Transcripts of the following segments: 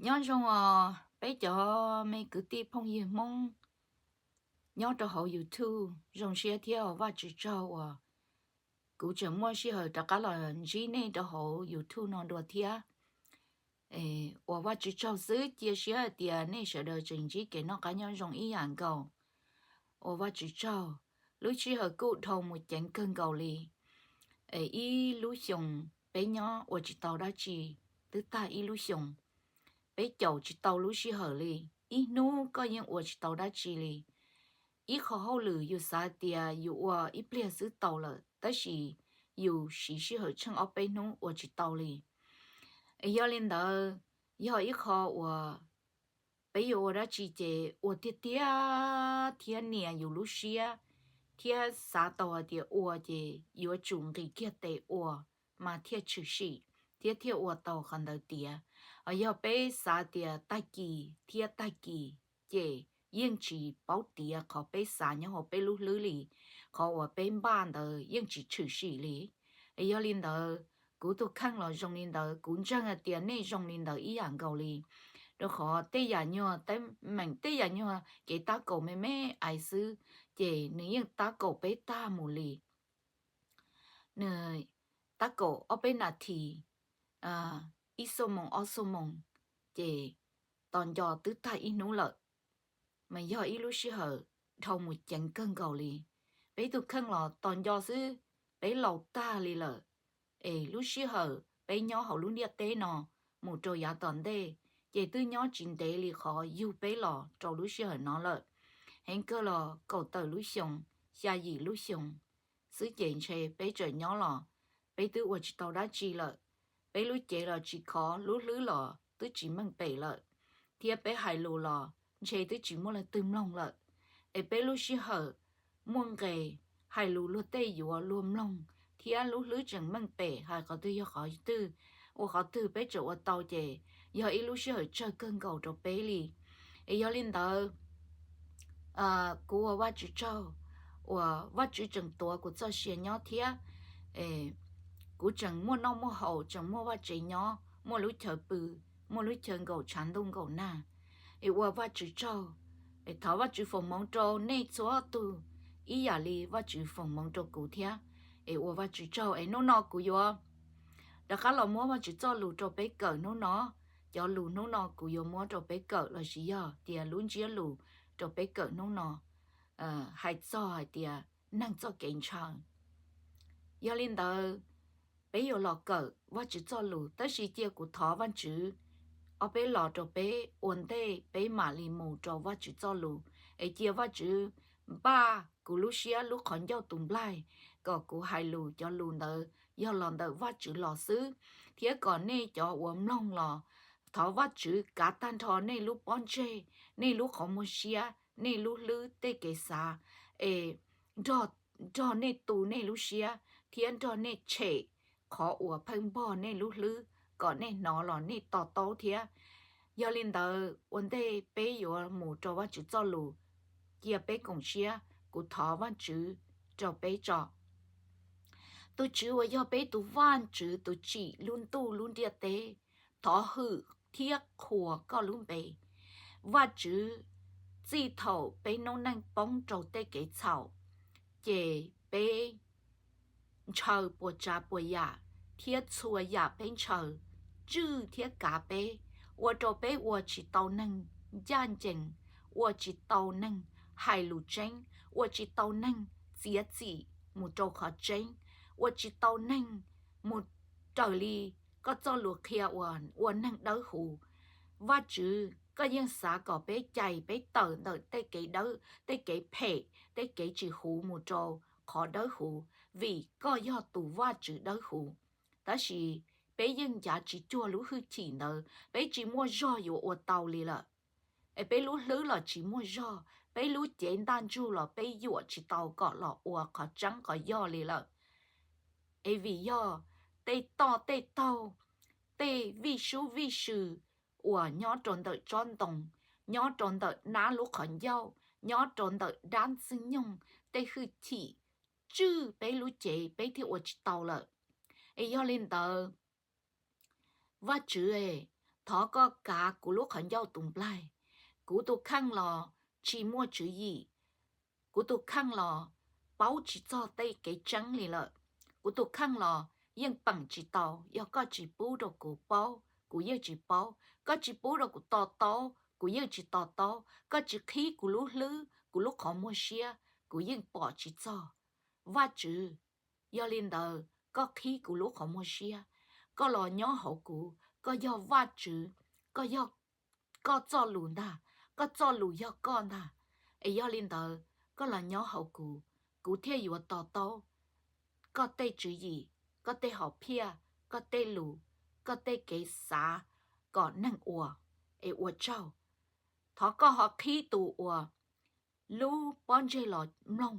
Nyob zoo os peb cov me kwv tij phooj ywg Hmoob nyob rau hauv YouTube, zoo siab thiab ua Vajtswv tsaug uas kuv tseem muaj sij hawm rov qab los ntsib nej rau hauv YouTube no dua thiab. Ua Vajtswv tsaug xwb, cia siab hais tias nej sawv daws tseem ntsib kev noj qab nyob zoo ib yam nkaus. Ua Vajtswv tsaug, lub sij hawm kuj dhau mus ceev kawg nkaus li. Ib lub xyoos peb nyob ua tsis tau dab tsi, twb tag ib lub xyoos. Peb caum tsis tau lub sij hawm li, ib hnub koj yeej ua tsis tau dab tsi li. Ib qho hauj lwm yus xav tias yus ua ib pliag xwb tau lawm, tab sis yus siv sij hawm tsheej ob peb hnub ua tsis tau li. Yog li ntawd, yog ib qho uas peb yuav ua dab tsi ces ua tiag tiag thiab nias yus lub siab thiab xav tau hais tias ua ces yuav tsum nqis kiag tes ua mas thiaj tshwm sim thiab thiaj ua tau qhov ntawd tiav. Yog peb xav tias tag kis thiab tag kis ces yeej tsis paub tiav qhov peb xav nyob hauv peb lub hlwb li, qhov uas peb npaj ntawd yeej tsis tshwm sim li. Yog li ntawd, kuv tus kheej los zoo li ntawd, kuv ntseeg hais tias nej zoo li ntawd ib yam nkaus li. Rau qhov tej yam nyuag teeb meem, tej yam nyuag kev tab kaum me me ais xwb, ces nws yeej tab kaum peb tag mus li. Nws tab kaum ob peb nas this, ib xuab moos ob xuab moos, ces tos nco twb tag ib hnub lawm. Mas yog ib lub sij hawm dhau mus ceev kawg nkaus li. Peb tus kheej los tos nco xwb, peb laus tag li lawm. Es lub sij hawm peb nyob hauv lub ntiaj teb no mus rau yav tom ntej, ces twb nyob tsis ntev li qhov yug peb los rau lub sij hawm no lawm. Heev kawg los kaum tawm lub xyoos, xya yim lub xyoos xwb ces ntshe peb tseem nyob los peb twb ua tsis tau dab tsi lawm. Peb lub cev los tsis khov, lub hlwb los twb tsis meej pem lawm, thiab peb hais lus los ntshe twb tsis muaj leej twg mloog lawm. Es peb lub sij hawm muaj nqes, hais lus luag tej yuav luag mloog, thiab lub hlwb tseem meej pem hais qhov twg yog qhov twg, ua qhov twg peb tseem ua tau ces yog ib lub sij hawm tsawg kawg nkaus rau peb li. Es yog li ntawd, kuv ua Vajtswv tsaug uas Vajtswv tseem tuav kuv txoj sia nyob thiab. Kuv tseem muaj noj muaj haus, tseem muaj vaj tsev nyob, muaj lub chaw pw, muaj lub chaw nkaum tshav ntuj nkaum nag. Es ua Vajtswv tsaug. Es thov Vajtswv foom hmoov rau nej txhua tus ib yam li Vajtswv foom hmoov rau kuv thiab. Es ua Vajtswv tsaug es hnub no kuv yuav rov qab los muab Vajtswv txoj lus rau peb kawm hnub no. Cov lus hnub no kuv yuav muab rau peb kawm los sis yog tias lub ntsiab lus rau peb kawm hnub no hais txog hais tias neeg txoj kev ntshaw. Yog li ntawd, peb yuav los kawm Vajtswv txoj lus, tab sis cia kuv thov Vajtswv ob peb los rau peb ua ntej peb mam li mus rau Vajtswv txoj lus. Es cia Vajtswv npaj kuv lub siab lub qhov ncauj tus nplaig kom kuv hais lus cov lus ntawd yog los ntawm Vajtswv los xwb, thiab kom nej cov uas mloog los thov Vajtswv kav tag nrho nej lub pob ntseg, nej lub qhov muag siab, nej lub hlwb tej kev xav, es nrog nej tu nej lub siab thiab nrog nej tshem qhov uas pheej npog nej lub hlwb kom nej hnov los nej to taub thiab. Yog li ntawd ua ntej peb yuav mus rau Vajtswv txoj lus, cia peb koom siab, kuv thov Vajtswv rau peb tso. Tus Tswv uas yog peb tus Vajtswv tus tsim lub ntuj lub ntiaj teb, thov hwm thiab qhuas koj lub npe. Vajtswv, txij thaum peb noob neej poob rau tej kev txhaum, ces peb ntshaw puas tsav puas yam, thiab txhua yam peb ntshaw tswj thiab kav peb, ua rau peb ua tsis tau neeg ncaj ncees, ua tsis tau neeg hais lus tseeb, ua tsis tau neeg txiav txim mus rau qhov tseeb, ua tsis tau neeg mus raws li koj txoj lus qhia uas ua neeg dawb huv. Vajtswv, koj yeej xav kom peb cais peb tawm ntawm tej kev dawb, tej kev phem, tej kev tsis huv mus rau qhov dawb huv, vim koj yog tus Vajtswv dawb huv. Tab sis peb yeej ncav tsis cuag lub hwj chim ntawd, peb tsis muaj zog yuav ua tau li lawm. Es peb lub hlwb los tsis muaj zog, peb lub cev ntaj ntsug los peb yuam tsis tau kom los ua qhov tseeb qhov yog li lawm. Es vim yog tej toj tej taug, tej vij sub vij sw uas nyob rau ntawm tsob ntoo, nyob rau ntawm nab lub qhov ncauj, nyob rau ntawm dab ntxwg nyoog tej hwj chim tswj peb lub cev peb thiaj ua tsis tau lawm. Es yog li ntawd, Vajtswv, Thov koj kav kuv lub qhov ncauj tus nplaig. Kuv tus kheej los tsis muaj tswv yim, kuv tus kheej los paub tsis txog tej kev tseeb li lawm. Kuv tus kheej los yeej peem tsis tau, yog koj tsis pub rau kuv paub, kuv yeej tsis paub. Koj tsis pub rau kuv to taub, kuv yeej tsis to taub. Koj tsis qhib kuv lub hlwb, kuv lub qhov muag siab, kuv yeej pom tsis txog. Vajtswv, yog li ntawd koj qhib kuv lub qhov muag siab, koj los nyob hauv kuv, koj yog Vajtswv, koj yog, koj txoj lus ntag, koj txoj lus yog koj ntag. Es yog li ntawd koj los nyob hauv kuv, kuv thiaj yuav to taub koj tej tswv yim, koj tej hom phiaj, koj tej lus, koj tej kev xav kom neeg ua. Es ua tsaug. Thov koj ho qhib tus uas lub pob ntseg los mloog,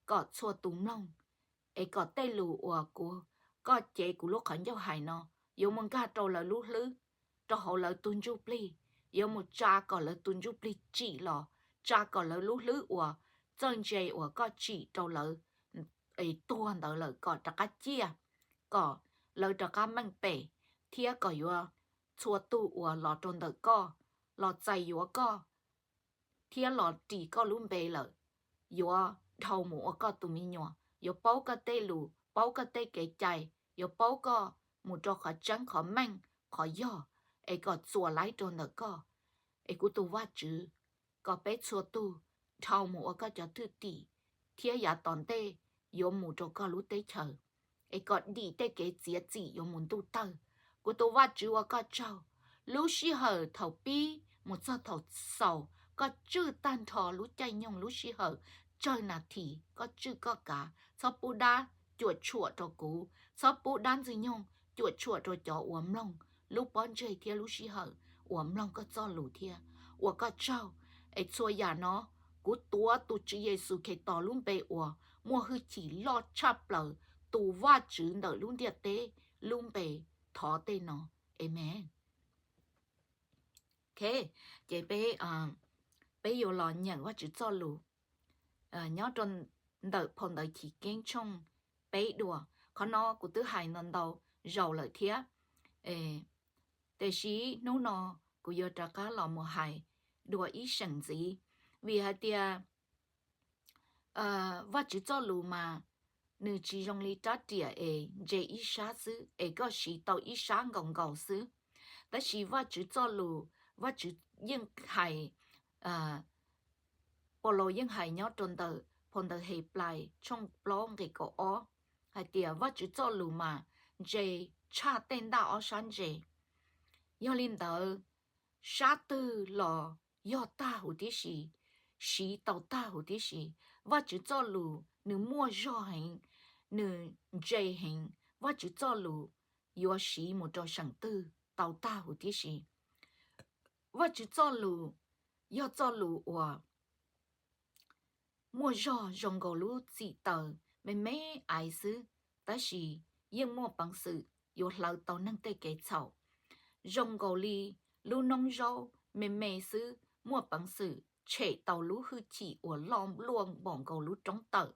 kom txhua tus mloog, es kom tej lus uas kuv, koj cev kuv lub qhov ncauj hais no yuav mus nkag rau lawv lub hlwb, rau hauv lawv tus ntsuj plig, yuav mus tsa kom lawv tus ntsuj plig tsim los, tsa kom lawv lub hlwb uas txawj ntse uas koj tsim rau lawv es tuag ntawd lawm kom rov qab ciaj, kom lawv rov qab meej pem, thiab kom yuav txhua tus uas los rau ntawm koj, los txais yuav koj, thiab los ris koj lub npe lawm, yuav dhau mus ua koj tus me nyuam, yuav paub koj tej lus, paub koj tej kev cai, yuav paub koj mus rau qhov tseeb qhov meej qhov yog, es kom txuas laib rau ntawm koj. Es kuv tus Vajtswv, kom peb txhua tus dhau mus ua koj cov thwj tim, thiab yav tom ntej yuav mus rau koj lub teb chaws, es kom dim tej kev txiav txim yuav mus ntuj tawg. Kuv tus Vajtswv ua koj tsaug, lub sij hawm thaum pib mus txog thaum xaus koj tswj tag nrho lub caij nyoog lub sij hawm, tsawg nas this koj tswj koj kav, txhob pub dab cuam tshuam rau kuv, txhob pub dab ntxwg nyoog cuam tshuam rau cov uas mloog lub pob ntseg thiab lub sij hawm uas mloog koj txoj lus thiab. Ua koj tsaug, es txhua yam no kuv tuav tus Tswv Yexus Khetos lub npe uas muaj hwj chim loj tshaj plaws, tus Vajtswv ntawm lub ntiaj teb lub npe thov tej no. Amees. Ok, ces peb, peb yuav los nyeem Vajtswv txoj lus nyob rau ntawm phau ntawv Chiv Keeb tshooj peb dua. Qhov no kuv twb hais ntau ntau zaus lawm thiab, tiam sis hnub no kuv yuav rov qab los mus hais dua ib seem ntxiv, vim hais tias Vajtswv txoj lus mas nws tsis zoo li rab riam es ntse ib sab xwb es koj siv tau ib sab nkaus nkaus xwb. Tab sis Vajtswv txoj lus, Vajtswv yeej hais, Paulus yeej hais nyob rau ntawm phau ntawv Henplais tshooj plaub nqe kaum ob hais tias Vajtswv txoj lus mas ntse tshaj tej ntaj ob sab ntse. Yog li ntawd, sab twg los yog tag huv tib si, siv tau tag huv tib si. Vajtswv txoj lus nws muaj zog heev, nws ntse heev. Vajtswv txoj lus yuav siv mus rau seem twg tau tag huv tib si. Vajtswv txoj lus yog txoj lus uas muaj zog zoo nkaus lub txim taws me me aiv xwb, tab sis yeej muaj peev xwm yuav hlawv tau neeg tej kev txhaum. Zoo nkaus li lub noob zaub me me xwb muaj peev xwm tshem tau lub hwj chim uas loj luaj npaum nkaus lub roob tawm.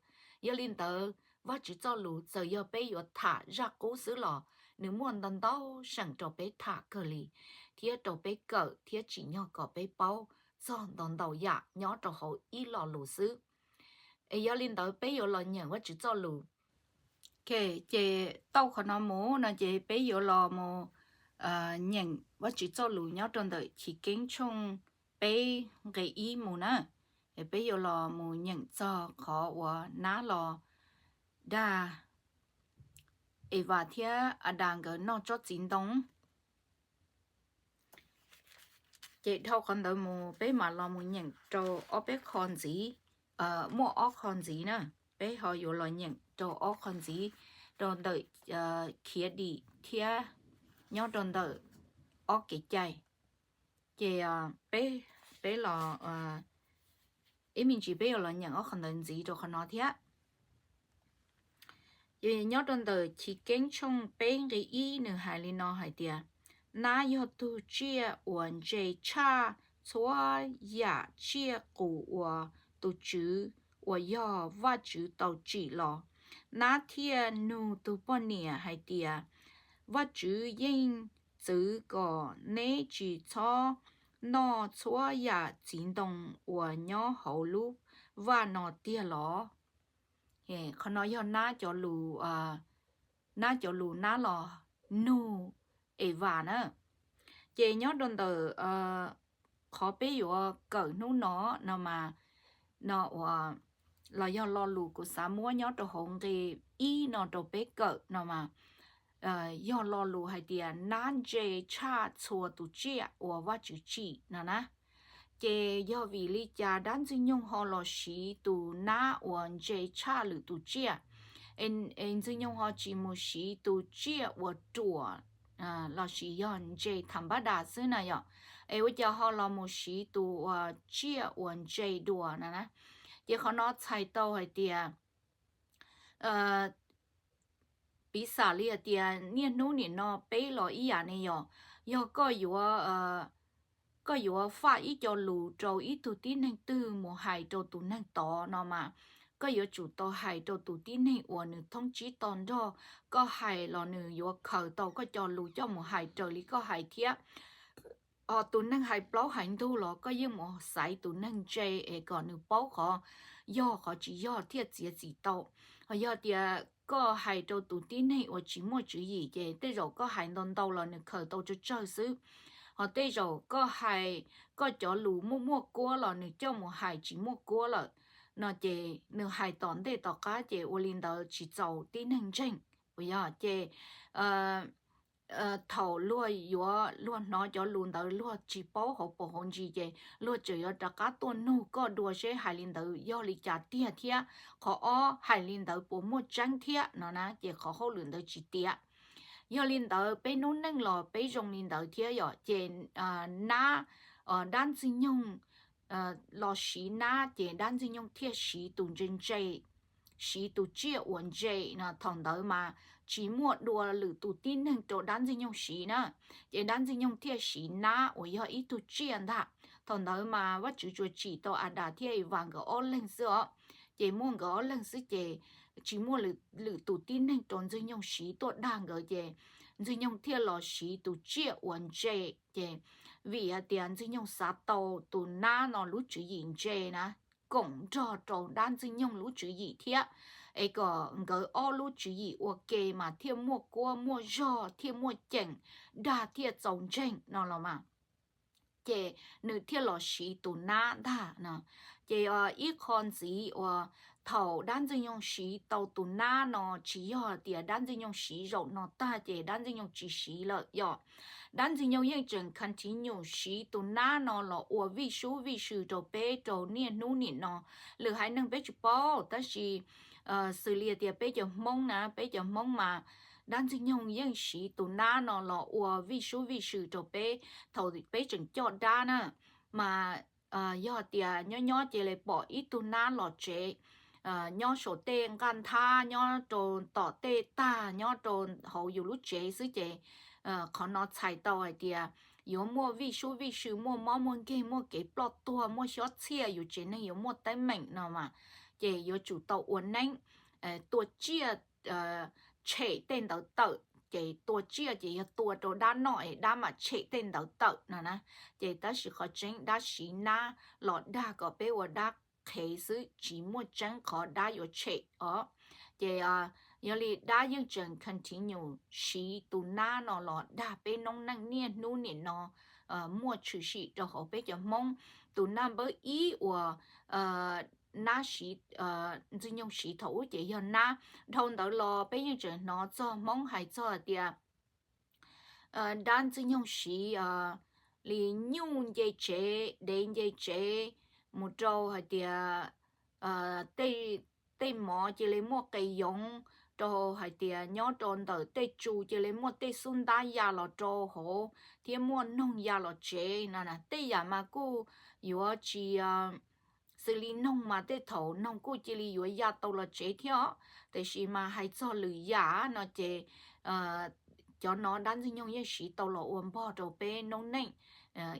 Yog li ntawd, Vajtswv txoj lus txawm yog peb yuav tham zaj qub xwb los nws muaj ntau ntau seem rau peb tham kawg li, thiab rau peb kawm thiab tsim nyog kom peb paub txog ntau ntau yam nyob rau hauv ib lo lus xwb. Es yog li ntawd peb yuav los nyeem Vajtswv txoj lus. Ok, ces tau qhov no mus no ces peb yuav los mus nyeem Vajtswv txoj lus nyob rau ntawm Chiv Keeb tshooj peb nqe ib mus na. Es peb yuav los mus nyeem txog qhov uas nab los dag Evas thiab Adas nkawd noj tsob txiv ntoo. Ces dhau qhov ntawd mus peb mam los mus nyeem rau ob peb qho ntxiv, muaj ob qho ntxiv na. Peb ho yuav los nyeem rau ob qho ntxiv, rau ntawm khiav dim thiab nyob rau ntawm ob kev cai. Ces peb, peb los, ib me ntsis peb yuav los nyeem ob qho ntawd ntxiv rau qhov no thiab. Ces nyob rau ntawm Chiv Keeb tshooj peb nqe ib nws hais li no hais tias, nab yog tug tsiaj uas ntse tshaj txhua yam tsiaj qus uas tus Tswv uas yog Vajtswv tau tsim los. Nab thiaj nug tus poj niam hais tias, Vajtswv yeej txwv kom neb tsis txhob noj txhua yam txiv ntoo uas nyob hauv lub vaj no tiag los? Qhov no yog nab cov lus, nab cov lus nab los nug Evas na. Ces nyob rau ntawm qhov peb yuav kawm hnub no, no mas, no uas, los yog lo lus kuv xav muab nyob rau hauv nqe ib no rau peb kawm no mas, yog lo lus hais tias nab ntse tshaj txhua tus tsiaj uas Vajtswv tsim no na. Ces yog vim li cas dab Ntxwg Nyoog ho los siv tus nab uas ntse tshaj lwm tus tsiaj? Es Ntxwg Nyoog ho tsis mus siv tus tsiaj uas ruam lossis yog ntse tham npab das xwb na yom? Es ua cas ho los mus siv tus uas tsiaj uas ntse dua na na? Ces qhov no txhais tau hais tias, piv xam li hais tias niaj hnub nim no peb los ib yam ne yom, yog koj yuav, koj yuav faj ib co lus rau ib tug tib neeg twg mus hais rau tus neeg tod no mas, koj yuav tsum tau hais rau tus tib neeg uas nws thoob tsib to nrog koj hais los nws yuav khaws tau koj co lus coj mus hais raws li koj hais thiab. Ho tus neeg hais plaub hais ntug los koj yeej mus xaiv tus neeg ntse es kom nws paub qhov yog qhov tsis yog thiaj txiav txim tau. Ho yog tias koj hais rau tus tib neeg uas tsis muaj tswv yim ces tej zaum koj hais ntau ntau los nws khaws tau tsawg tsawg xwb. Ho tej zaum koj hais, koj cov lus muaj muaj kuab los nws coj mus hais tsis muaj kuab lawm no ces nws hais tom ntej tom qab ces ua li ntawd tsis txaus tib neeg ntseeg. Uas yog ces thaum luag yuav, luag hnov cov lus ntawd luag tsis paub hauv paus hauv ntsis ces luag tseem yuav rov qab tuaj nug koj dua seb hais li ntawd yog li cas tiag thiab qhov ob hais li ntawd puas muaj tseeb thiab no na, ces qhov hauj lwm ntawd tsis tiav. Yog li ntawd peb noob neej los peb zoo li ntawd thiab yom, ces nab, dab Ntxwg Nyoog los siv nab ces dab Ntxwg Nyoog thiaj siv tus ntse ntse, siv tus tsiaj uas ntse no. Thaum ntawd mas tsis muaj dua lwm tus tib neeg rau dab Ntxwg Nyoog siv na, ces dab Ntxwg Nyoog thiaj siv nab uas yog ib tug tsiaj ntag. Thaum ntawd mas Vajtswv tsuas tsim tau Adas thiab Evas nkawd ob leeg xwb os, ces muaj nkawd ob leeg xwb ces tsis muaj lwm tus tib neeg rau Ntxwg Nyoog siv tuaj dag nkawd ces Ntxwg Nyoog thiaj los siv tus tsiaj uas ntse. Ces vim hais tias Ntxwg Nyoog xav tau tus nab no lub tswv yim ntse na, koom nrog rau dab Ntxwg Nyoog lub tswv yim thiab, es kom nkawd ob lub tswv yim ua ke mas thiaj muaj kuab muaj zog thiaj muaj ceem, dag thiaj txaus ntseeg no los mas, ces nws thiaj los siv tus nab ntag no. Ces ib qho ntxiv uas thaum dab Ntxwg Nyoog siv tau tus nab no tsis yog tias dab Ntxwg Nyoog siv zaum no tag ces dab Ntxwg Nyoog tsis siv lawm yom. Dab Ntxwg Nyoog yeej tseem continue siv tus nab no los ua vij sub vij sw rau peb rau niaj hnub nim no. Lwm haiv neeg peb tsis paub tab sis xws li tias peb cov Hmoob na, peb cov Hmoob mas dab Ntxwg Nyoog yeej siv tus nab no los ua vij sub vij sw rau peb thaum peb tseem coj dab na. Mas yog tias nyob nyob cia li pom ib tug nab los tsev nyob saum tej nqaj nthab, nyob rau tom tej tag, nyob rau hauv yus lub tsev xwb ces qhov no txhais tau hais tias yuav muaj vij sub vij sw, muaj mob muaj nkeeg, muaj kev ploj tuag, muaj xyob txhiaj, yus tsev neeg yuav muaj teeb meem no mas, ces yuav tsum tau ua neeb, tua tsiaj tshem tej ntawd tawm. Ces tua tsiaj ces yog tua rau dab noj es dab mam tshem tej ntawd tawm no na. Ces tab sis qhov tseeb dab siv nab los dag kom peb ua dab qhev xwb, tsis muaj tseeb qhov dab yuav tshem os. Ces yog li dab yeej tseem continue siv tus nab no los dag peb noob neej niaj hnub nim no muaj tshwm sim rau hauv peb cov Hmoob. Tus nab npawb ib uas nab siv, Ntxwg Nyoog siv thaum ub ces yog nab. Dhau ntawd los peb yeej tseem hnov txog Hmoob hais txog hais tias dab Ntxwg Nyoog siv li nyuj nce tsev, dev nce tsev, mus rau hais tias tej mov cia li muaj qe yoov, rau hais tias nyob rau ntawm tej tsu cia li muaj tej xub ntab ya los rau hauv thiab muaj noog ya los tsev no. Tej yam mas kuj yuav tsis xws li noog mas tej thaum noog kuj cia li yuav ya tau los tsev thiab os, tiam sis mas hais txog lwm yam no ces cov no dab Ntxwg Nyoog yeej siv tau los ua npog rau peb noob neej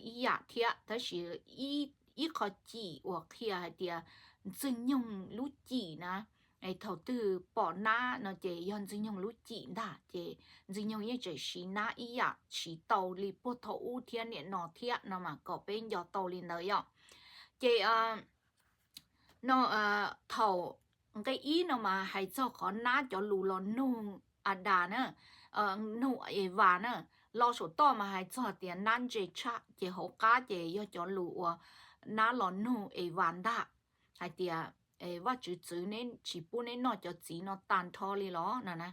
ib yam thiab. Tab sis ib qho cim uas qhia hais tias Ntxwg Nyoog lub cim na, Thaum twg pom nab no ces yog Ntxwg Nyoog lub cim ntag, ces Ntxwg Nyoog yeej tseem siv nab ib yam siv tau li puag thaum ub thiab nim no thiab no mas kom peb nco tau li ntawd yom. Ces no thaum nqe ib no mas hais txog qhov nab cov lus los nug Adas na, nug Evas na. Los saum toj mas hais txog tias nab ntse tshaj, ces hauv qab ces yog cov lus uas nab los nug Evas ntag, hais tias Vajtswv txwv neb tsis pub neb noj cov txiv no tag nrho li los no na.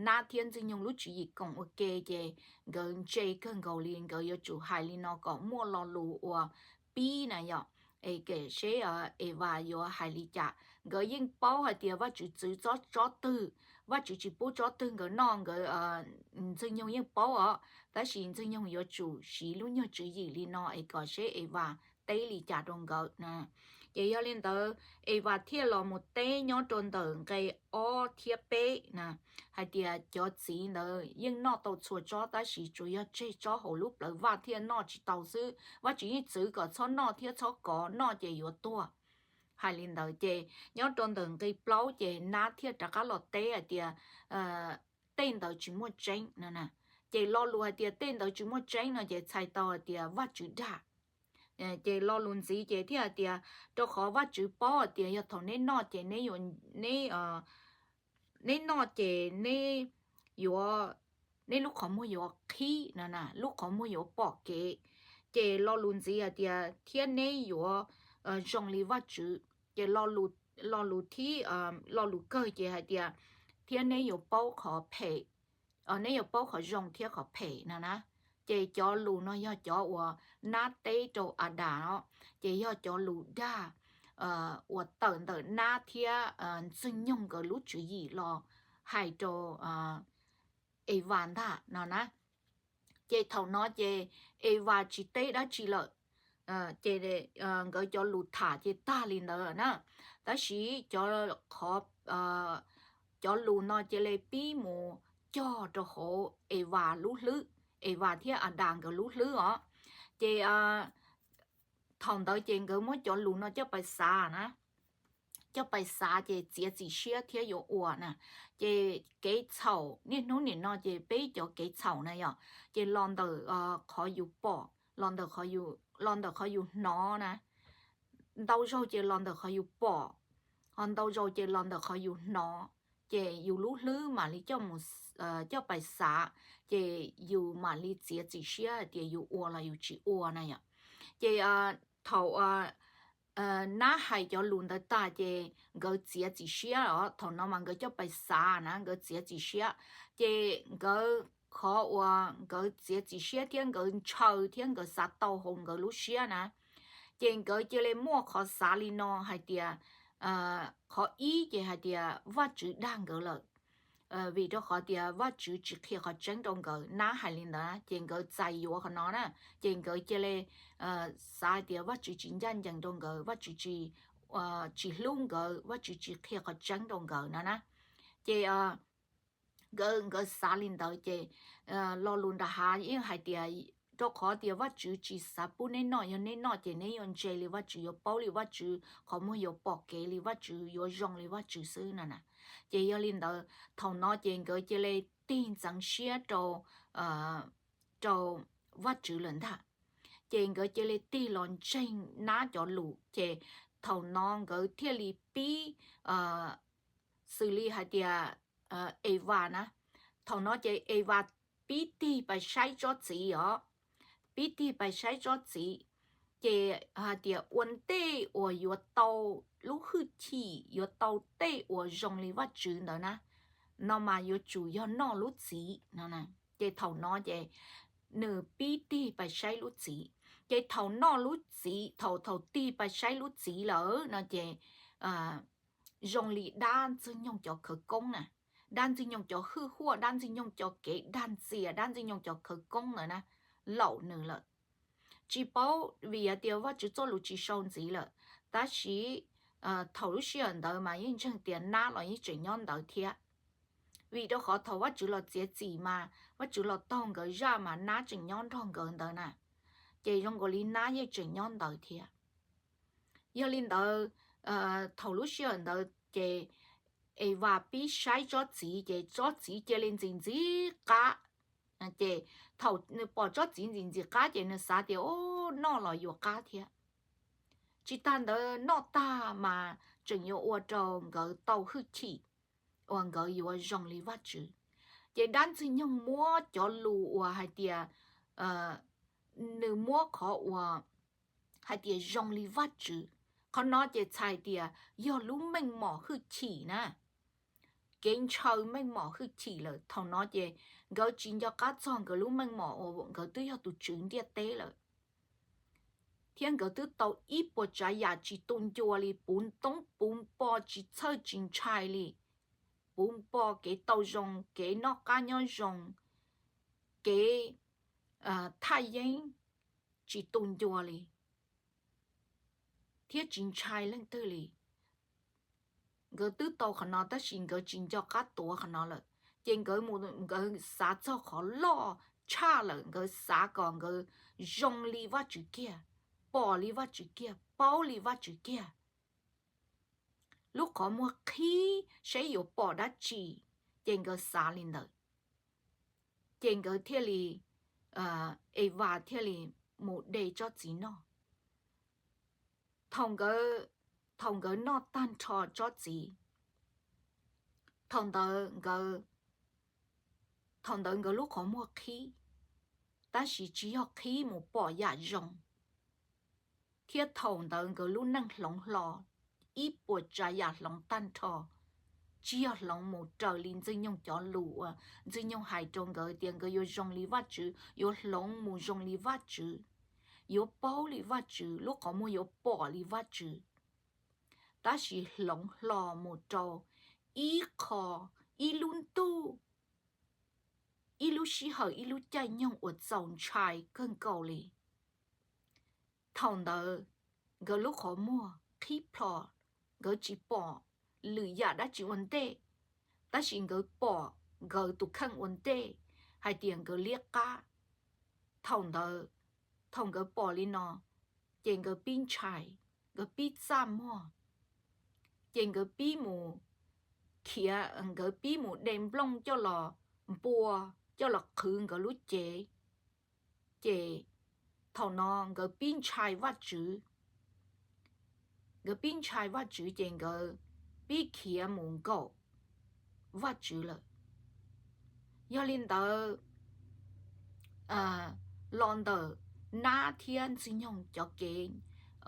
Nab thiab Ntxwg Nyoog lub tswv yim koom ua ke ces nkawd ntse kawg nkaus li, nkawd yuav tsum hais li no kom muaj lo lus uas pib na yom. Es kem seb Evas yuav hais li cas. Nkawd yeej paub hais tias Vajtswv txwv tsob twg, Vajtswv tsis pub tsob twg nkawd noj, nkawd, Ntxwg Nyoog yeej paub os, tab sis Ntxwg Nyoog yuav tsum siv lub nyuag tswv yim li no es kom seb Evas teb li cas rau nkawd na. Ces yog li ntawd Evas thiaj los mus teb nyob rau ntawm nqe ob thiab peb na, hais tias cov txiv ntawd yeej noj tau txhua tsob tab sis tsuas yog tseg tsob hauv lub plawv vaj thiaj noj tsis tau xwb, Vajtswv yeej txwv kom txhob noj thiab txhob kov, noj ces yuav tuag. Hais li ntawd ces nyob rau ntawm nqe plaub ces nab thiaj rov qab los teb hais tias tej ntawd tsis muaj tseeb no na. Ces lo lus hais tias tej ntawd tsis muaj tseeb no ces txhais tau hais tias Vajtswv dag. Ces lo lus ntxiv ces thiaj hais tias rau qhov Vajtswv paub hais tias yog thaum neb noj ces neb yuav, neb, neb noj ces neb yuav, neb lub qhov muag yuav qhib no na, lub qhov muag yuav pom kev. Ces lo lus ntxiv hais tias thiab neb yuav zoo li Vajtswv. Ces lo lus thib, lo lus kawg ces hais tias thiab neb yuav paub qhov phem, neb yuav paub qhov zoo thiab qhov phem no na. Ces cov lus no yog cov uas nab teb rau Adas os, ces yog cov lus dag uas tawm ntawm nab thiab Ntxwg Nyoog nkawd lub tswv yim los hais rau Evas ntag no na. Ces thaum no ces Evas tsis teb dab tsi lawm, ces nkawd cov lus tham ces tag li ntawd na. Tab sis cov, qhov, cov lus no cia li pib mus cog rau hauv Evas lub hlwb, Evas thiab Adas nkawd lub hlwb os. Ces thaum ntawd ces nkawd muab cov lus no coj pais xav na, coj pais xav ces txiav txim siab thiab yuav ua na. Ces kev txhaum niaj hnub nim no ces peb cov kev txhaum na yom, ces los ntawm qhov yus pom, los ntawm qhov yus, los ntawm qhov yus hnov na. Ntau zaug ces los ntawm qhov yus pom, ho ntau zaus ces los ntawm qhov yus hnov, ces yus lub hlwb mam li coj mus, coj pais xav, ces yus mam li txiav txim siab hais tias yus ua los yus tsis ua na yom. Ces thaum nab hais cov lus ntawd tag ces nkawd txiav txim siab os, thaum no mas nkawd coj pais xav na, nkawd txiav txim siab. Ces nkawd, qhov uas nkawd txiav txim siab thiab nkawd ntshaw thiab nkawd xav tau hauv nkawd lub siab na, ces nkawd cia li muaj qhov xav li no hais tias, qhov ib ces hais tias Vajtswv dag nkawd lawm, vim rau qhov tias Vajtswv tsis qhia qhov tseeb rau nkawd, nab hais li ntawd ces nkawd txais yuav qhov no na, ces nkawd cia li xav hais tias Vajtswv tsis ncaj ncees rau nkawd, Vajtswv tsis, tsis hlub nkawd, Vajtswv tsis qhia qhov tseeb rau nkawd no na. Ces nkawd, nkawd xav li ntawd ces lo lus nram hav yeej hais tias rau qhov tias Vajtswv tsis xav pub neb noj, yog neb noj ces neb yuav ntse li Vajtswv, yuav paub li Vajtswv, qhov muag yuav pom kev li Vajtswv, yuav zoo li Vajtswv xwb no na. Ces yog li ntawd thaum no ces nkawd cia li tig ntxeev siab rau, rau Vajtswv lawm ntag. Ces nkawd cia li tig los ntseeg nab cov lus, ces thaum no nkawd thiaj li pib, xws li hais tias Evas na, thaum no ces Evas pib tig pais saib tsob txiv os, pib tig pais saib tsob txiv, ces hais tias ua ntej uas yuav tau lub hwj chim, yuav tau tej uas zoo li Vajtswv ntawd na, no mas yuav tsum yog noj lub txiv no. Ces thaum no ces nws pib tig pais saib lub txiv, ces thaum noj lub txiv, thaum, thaum tig pais saib lub txiv lawm no ces zoo li dab Ntxwg Nyoog cov khawv koob na, dab Ntxwg Nyoog cov hwj huaj, dab Ntxwg Nyoog cov kev dag ntxias, dab Ntxwg Nyoog cov khawv koob ntawd na, laum nws lawm. Tsis paub vim hais tias Vajtswv txoj lus tsis sau ntxiv lawm, tab sis thaum lub sij hawm ntawd mas yeej ntseeg tias nab los yeej tseem nyob ntawd thiab. Vim rau qhov thaum Vajtswv los txiav txim mas Vajtswv los taug nkawd zaj mas nab tseem nyob nrog nkawd ntawd na, ces zoo nkaus li nab yeej tseem nyob ntawd thiab. Yog li ntawd thaum lub sij hawm ntawd ces Evas pib saib tsob txiv ces tsob txiv cia li ntxim ntxim qab. Ces thaum nws pom tsob txiv ntxim ntxim qab ces nws xav tias, o, noj los yuav qab thiab. Tsis tas ntawd noj tag mas tseem yuav ua rau nkawd tau hwj chim uas nkawd yuav zoo li Vajtswv. Ces dab ntxwg nyoog muab cov lus uas hais tias, nws muab qhov uas hais tias zoo li Vajtswv, qhov no ces txhais tias yog lub meej mom hwj chim na. Kev ntshaw meej mom hwj chim lawm, thaum no ces nkawd tsis nco qab txog nkawd lub meej mom uas nkawd twb yog tus tswv ntiaj teb lawm, thiab nkawd twb tau ib puas tsav yam tsis tu ncua li, puv ntoob puv npo tsis txhawj tsis ntshai li, puv npo kev tau zoo, kev noj qab nyob zoo, kev thaj yeeb tsis tu ncua li, thiab tsis ntshai leej twg li. Nkawd twb tau qhov no tab sis nkawd tsis nco qab tuav qhov no lawm, ces nkawd, nkawd xav txog qhov loj tshaj lawm, nkawd xav kom nkawd zoo li Vajtswv kiag, pom li Vajtswv kiag, paub li Vajtswv kiag. Lub qhov muag qhib saib yuav pom dab tsi, ces nkawd xav li ntawd. Ces nkawd thiaj li, Evas thiaj li mus de tsob txiv noj. Thaum nkawd, thaum nkawd noj tag nrho tsob txiv, thaum ntawd nkawd, thaum ntawd nkawd lub qhov muag qhib, tab sis tsis yog qhib mus pom yam zoo, thiab thaum ntawd nkawd lub neej hloov hlo ib puas tsav yam hloov tag nrho, tsis yog hloov mus raws li Ntxwg Nyoog cov lus uas Ntxwg Nyoog hais rau nkawd tias nkawd yuav zoo li Vajtswv, yuav hloov mus zoo li Vajtswv, yuav paub li Vajtswv, lub qhov muag yuav pom li Vajtswv, tab sis hloov hlo mus rau ib qho, ib lub ntuj, ib lub sij hawm, ib lub caij nyoog uas txaus ntshai kawg nkaus li. Thaum ntawd nkawd lub qhov muag qhib plho, nkawd tsis pom lwm yam dab tsi ua ntej, tab sis nkawd pom nkawd tus kheej ua ntej hais tias nkawd liab qab. Thaum ntawd, thaum nkawd pom li no, ces nkawd pib ntshai, nkawd pib txaj muag, ces nkawd pib mus khiav, nkawd pib mus de nplooj coj los npua, coj los qhwv nkawd lub cev. Ces thaum no nkawd pib ntshai Vajtswv, nkawd pib ntshai Vajtswv ces nkawd pib khiav mus nkaum Vajtswv lawm. Yog li ntawd, los ntawm Nab thiab Ntxwg Nyoog cov kev,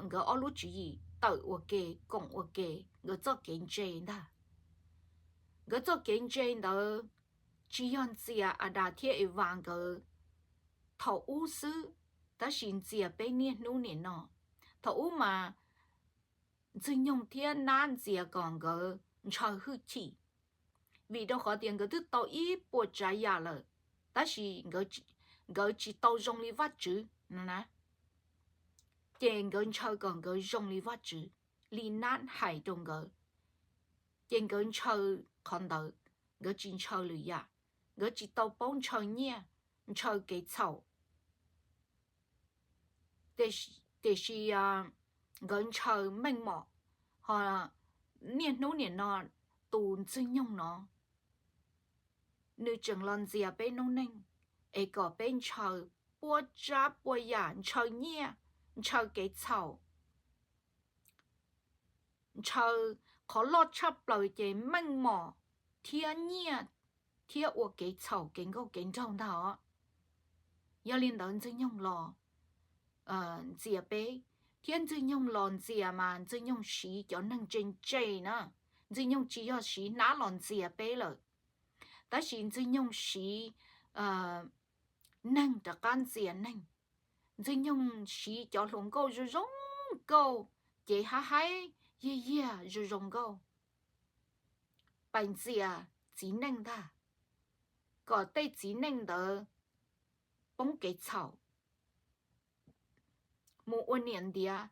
nkawd ob lub tswv yim tawm ua ke, koom ua ke, nkawd txoj kev ntse ntag. Nkawd txoj kev ntse ntawd tsis yog ntxias Adas thiab Evas nkawd thaum ub xwb, tab sis ntxias peb niaj hnub nim no. Thaum ub mas Ntxwg Nyoog thiab Nab ntxias kom nkawd ntshaw hwj chim, vim rau qhov tias nkawd twb tau ib puas tsav yam lawm, tab sis nkawd tsis tau zoo li Vajtswv no na. Ces nkawd ntshaw kom nkawd zoo li Vajtswv, li Nab hais rau nkawd. Ces nkawd ntshaw qhov ntawd, nkawd tsis ntshaw lwm yam, nkawd tsis tau paub ntshaw nyiaj, ntshaw kev txhaum. Tiam sis nkawd ntshaw meej mom, ho niaj hnub nim no tus Ntxwg Nyoog no nws tseem los ntxias peb noob neej, es kom peb ntshaw puas tsav puas yam, ntshaw nyiaj, ntshaw kev txhaum, ntshaw qhov loj tshaj plaws ces meej mom thiab nyiaj thiab ua kev txhaum kev nkauj kev nraug ntag os. Yog li ntawd Ntxwg Nyoog los ntxias peb, thiab Ntxwg Nyoog los ntxias mas Ntxwg Nyoog siv cov neeg ntse ntse na. Ntxwg Nyoog tsis yog siv Nab los ntxias peb lawm, tab sis Ntxwg Nyoog siv neeg rov qab ntxias neeg. Ntxwg Nyoog siv cov hluas nkauj zoo zoo nkauj, ces haib haib yiag yiag zoo zoo nkauj, pais ntxias txiv neej ntag, kom tej txiv neej ntawd poob kev txhaum, mus ua niam ntiav.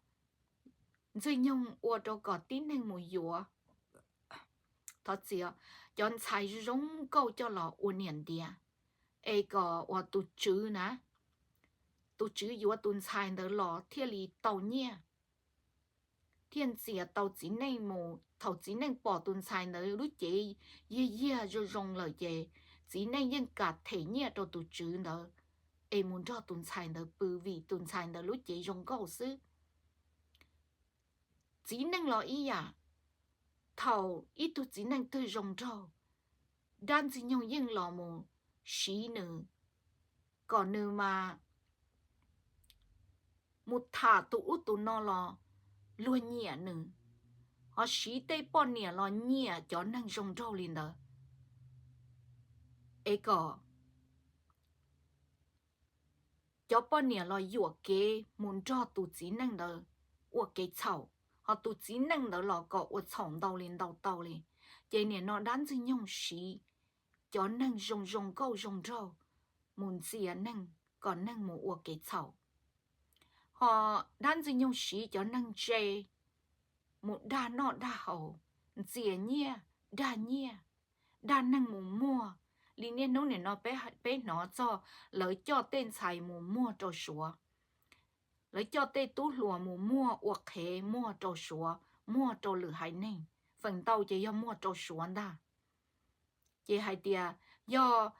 Ntxwg Nyoog ua rau kom tib neeg mus yuav, thov txim, cov ntxhais zoo zoo nkauj coj los ua niam ntiav, es kom uas tus tswv na, tus tswv yuav tus ntxhais ntawd los thiaj li tau nyiaj, thiaj ntxias tau txiv neej mus. Thaum txiv neej pom tus ntxhais ntawd lub cev yiag yiag zoo zoo lawm ces txiv neej yeej kam them nyiaj rau tus tswv ntawd es mus nrog tus ntxhais ntawd pw vim tus ntxhais ntawd lub cev zoo nkauj xwb. Txiv neej los ib yam, thaum ib tug txiv neej twg zoo nraug, dab ntxwg nyoog yeej los mus siv nws kom nws mas mus tham tus ub tus no los luag nyiam nws, ho siv tej poj niam los nyiam cov neeg zoo nraug li ntawd, es kom cov poj niam los yuam kev mus nrog tus txiv neej ntawd ua kev txhaum, ho tus txiv neej ntawd los kom ua txhaum ntau li ntau tau li. Ces nim no dab ntxwg nyoog siv cov neeg zoo zoo nkauj zoo nraug mus ntxias neeg kom neeg mus ua kev txhaum, ho dab ntxwg nyoog siv cov neeg ntse mus dag noj dag haus, ntxias nyiaj, dag nyiaj, dag neeg mus muag. Li niaj hnub nim no peb hnov txog lawv coj tej ntxhais mus muag rau Suav, lawv coj tej tub hluas mus muag ua qhev muag rau Suav, muag rau lwm haiv neeg, feem ntau ces yog muag rau Suav ntag. Ces hais tias yog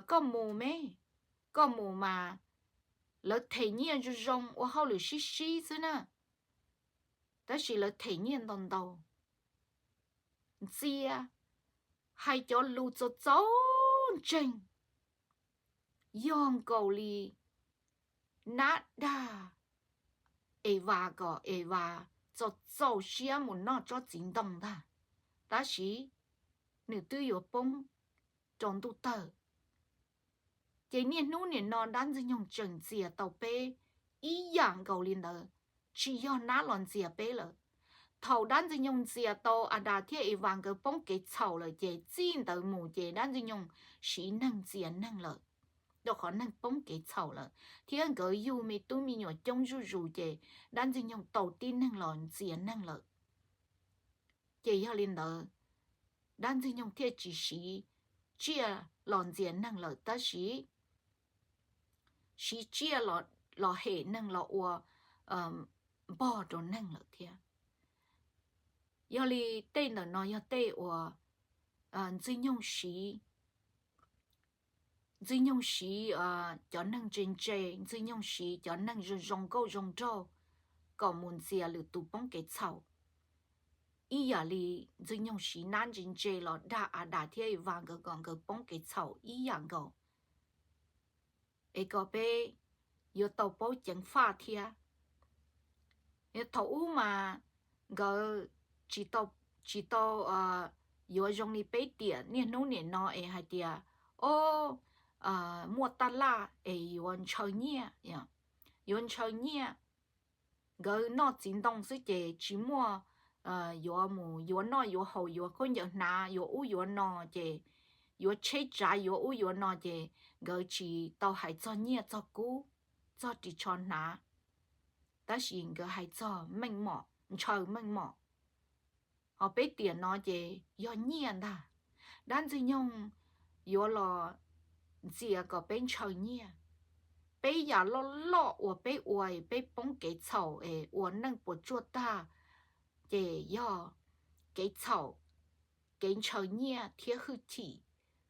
koj mus me, koj mus mas lawv them nyiaj zoo zoo ua hauj lwm sib sib xwb na, tab sis lawv them nyiaj ntau ntau, ntxias, hais cov lus txaus txaus ntseeg, yog nkaus li nab dag Evas kom Evas txaus txaus siab mus noj tsob txiv ntoo ntag, tab sis nws twb yuav poob rau ntuj tawg. Ces niaj hnub nim no dab ntxwg nyoog tseem ntxias tau peb ib yam nkaus li ntawd, tsis yog nab los ntxias peb lawm. Thaum dab ntxwg nyoog ntxias tau Adas thiab Evas nkawd poob kev txhaum lawm ces txij ntawd mus ces dab ntxwg nyoog siv neeg ntxias neeg lawm, rau qhov neeg poob kev txhaum lawm thiab nkawd yug me tub me nyuam coob zuj zus ces dab ntxwg nyoog tau tib neeg los ntxias neeg lawm. Ces yog li ntawd, dab ntxwg nyoog thiaj tsis siv tsiaj los ntxias neeg lawm tab sis siv tsiaj los hem neeg los ua npog rau neeg lawm thiab. Yog li tej ntawm no yog tej uas ntxwg nyoog siv, ntxwg nyoog siv cov neeg ntse ntse, ntxwg nyoog siv cov neeg zoo zoo nkauj zoo nraug kom mus ntxias lwm tus poob kev txhaum. Ib yam li ntxwg nyoog siv nab ntse ntse los dag Adas thiab Evas nkawd kom nkawd poob kev txhaum ib yam nkaus, es kom peb yuav tau paub ceev faj thiab. Thaum ub mas nkawd tsis tau, tsis tau yuav zoo li peb tiam niaj hnub nim no es hais tias, o, muaj taj laj es yuav ntshaw nyiaj, yuav ntshaw nyiaj. Nkawd noj txiv ntoo xwb ces tsis muaj yuav mus yuav noj yuav haus, yuav khaub ncaws hnav, yuav ub yuav no ces, yuav tsheb tsav yuav ub yuav no ces nkawd tsis tau hais txog nyiaj txog kub, txog ris tsho hnav, tab sis nkawd hais txog meej mom, ntshaw meej mom. Ho peb tiam no ces yog nyiaj ntag. Dab ntxwg nyoog yuav los ntxias kom peb ntshaw nyiaj. Peb yam loj loj uas peb ua peb poob kev txhaum es ua neej puas tsuaj tag ces yog kev txhaum, kev ntshaw nyiaj thiab hwj chim.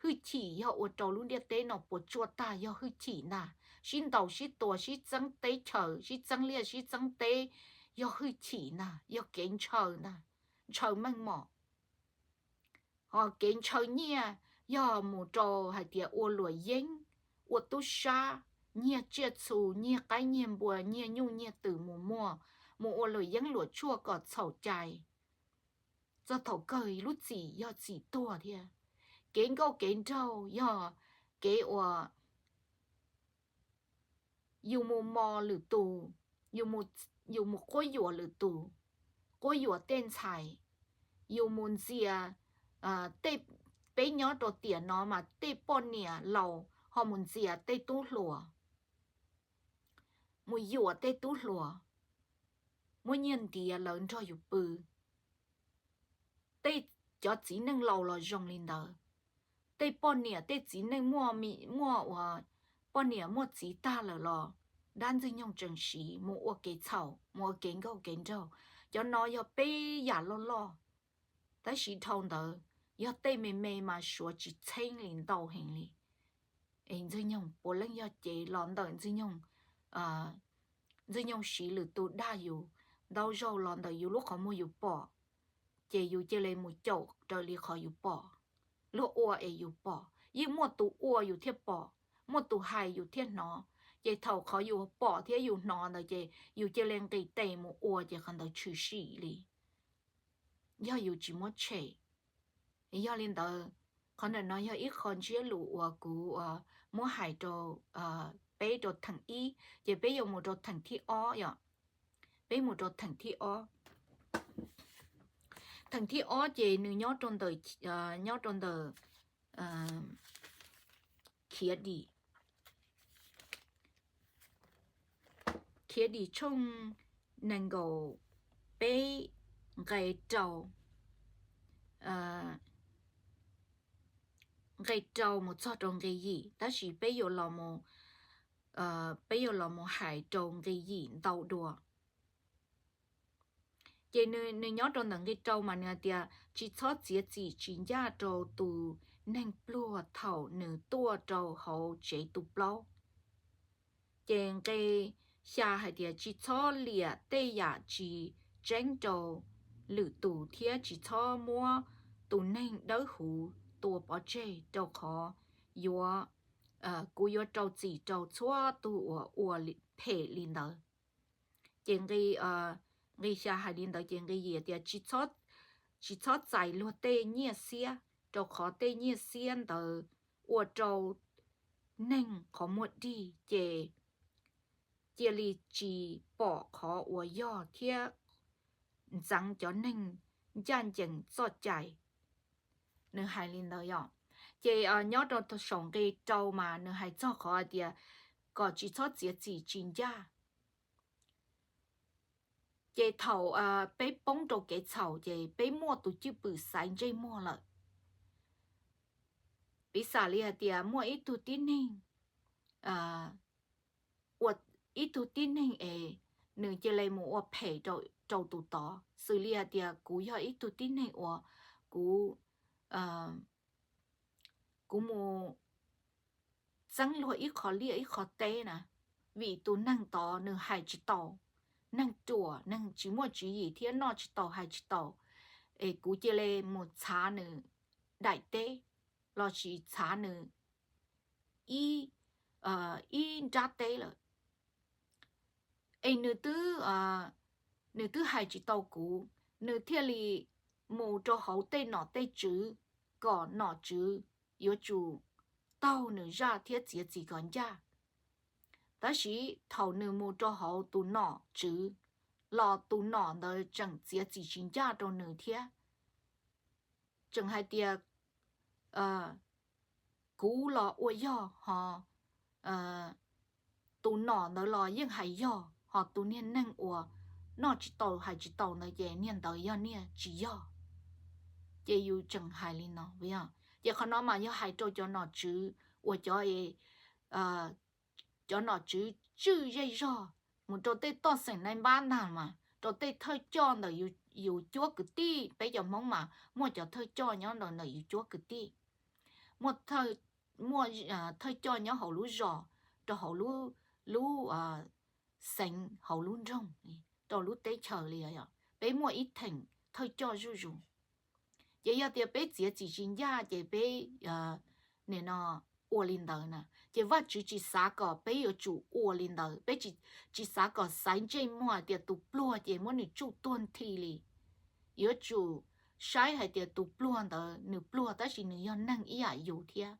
Hwj chim yog ua rau lub ntiaj teb no puas tsuaj tag, yog hwj chim ntag. Sib ntaus sib tua, sib txeeb teb chaws, sib txeeb liaj sib txeeb teb, yog hwj chim ntag, yog kev ntshaw ntag, ntshaw meej mom. Ho kev ntshaw nyiaj yog mus rau hais tias ua luam yeeb, ua tub sab, nyiag tsiaj txhu, nyiag qaib nyiag npua, nyiag nyuj nyiag twm mus muag, mus ua luam yeeb luam tshuaj kom txhaum cai. Txog thaum kawg lub txim yog txim tuag thiab. Kev nkauj kev nraug yog kev uas yus mus mos lwm tus, yus mus quab yuam lwm tus, quab yuam tej ntxhais, yus mus ntxias, tej, peb nyob rau tiam no mas tej poj niam laus ho mus ntxias tej tub hluas, mus yuam tej tub hluas, muab nyiaj ntiav lawv nrog yus pw. Tej cov txiv neej laus los zoo li ntawd. Tej poj niam tej txiv neej muaj, muaj uas poj niam muaj txiv tag lawm los dab ntxwg nyoog tseem siv mus ua kev txhaum, mus ua kev nkauj kev nraug. Cov no yog peb yam loj loj, tab sis dhau ntawd yog tej me me mas suav tsis txheeb li, ntau heev li. Es Ntxwg Nyoog puav leej yog cev los ntawm Ntxwg Nyoog, Ntxwg Nyoog siv lwm tus dag yus, ntau zaug los ntawm yus lub qhov muag yus pom, ces yus cia li mus caum raws li qhov yus pom, luag ua es yus pom, yeej muaj tus ua yus thiaj pom, muaj tus hais yus thiaj hnov. Ces thaum qhov yus pom thiab yus hnov ntawd ces yus cia li nqis tes mus ua ces qhov ntawd tshwm sim li, yog yus tsis muab tshem. Yog li ntawd, qhov ntawm no yog ib qho ntsiab lus uas kuv muab hais rau peb rau theem ib, ces peb yuav mus rau theem thib ob yom. Peb mus rau theem thib ob. Theem thib ob ces nws nyob rau ntawm, nyob rau ntawm Khiav Dim, Khiav Dim tshooj nees nkaum peb nqe rau, nqe rau mus txog rau nqe yim, tab sis peb yuav los, peb yuav los mus hais rau nqe yim ntau dua. Ces nws nyob rau ntawm nqe rau mas nws hais tias tsis txhob txiav txim tsis ncaj rau tus neeg pluag thaum nws tuaj rau hauv tsev tu plaub. Ces nqe xya hais tias tsis txhob liam tej yam tsis tseeb rau lwm tus thiab tsis txhob muab tus neeg dawb huv tua pov tseg, rau qhov yuav, kuv yuav rau txim rau txhua tus uas ua phem li ntawd. Ces nqe xya hais li ntawd ces nqe yim tias tsis txhob txais luag tej nyiaj xiab, rau qhov tej nyiaj xiab ntawd ua rau neeg qhov muag dig, ces cia li tsis pom qhov uas yog thiab ntxeev cov neeg ncaj ncees txoj cai. Nws hais li ntawd yom. Ces nyob rau saum nqe rau mas nws hais txog qhov hais tias kom tsis txhob txiav txim tsis ncaj. Ces thaum peb poob rau kev txhaum ces peb muaj tus cwj pwm xaiv ntsej muag lawm. Piv xam li hais tias muaj ib tug tib neeg, ua ib tug tib neeg es nws cia li mus ua phem rau tus tod, xws li hais tias kuv yog ib tug tib neeg uas kuv, kuv mus txeeb luag ib qho liaj ib qho teb na, vim tus neeg tod nws hais tsis tau, neeg ruam neeg tsis muaj tswv yim thiab noj tsis tau hais tsis tau, es kuv cia li mus txhav nws daim teb lossis txhav nws ib, ib nrab teb lawm. Es nws twb, nws twb hais tsis tau kuv, nws thiaj li mus rau hauv tej nom tej tswv, kom nom tswv yuav tsum taug nws zaj thiab txiav txim kom ncaj. Tab sis thaum nws mus rau hauv tus nom tswv los tus nom ntawd tseem txiav txim tsis ncaj rau nws thiab, tseem hais tias kuv los ua yog ho tus nom ntawd los yeej hais yog, ho tus niag neeg uas noj tsis tau hais tsis tau ntawd ces niag ntawd yog niag tsis yog. Ces yus tseem hais li no, ces qhov no mas yog hais rau cov nom tswv uas cov, cov nom tswv tswj zej zog mus rau tej toj xeem nai npab ntag mas rau tej thawj coj ntawm yus cuab kwv tij, peb cov Hmoob mas muaj cov thawj coj nyob ntawm yus cuab kwv tij, muaj thawj coj nyob hauv lub zos, rau hauv lub xeev, hauv lub nroog, rau lub teb chaws li, peb muaj ib theem thawj coj zuj zus. Ces yog tias peb txiav txim tsis ncaj ces peb, nim no, ua li ntawd na ces Vajtswv tsis xav kom peb yuav tsum ua li ntawd, peb tsis xav kom xaiv ntsej muag tias tus pluag ces muab nws tsuj tuag nthi li. Yuav tsum saib hais tias tus pluag ntawd nws pluag tab sis nws yog neeg ib yam yus thiab.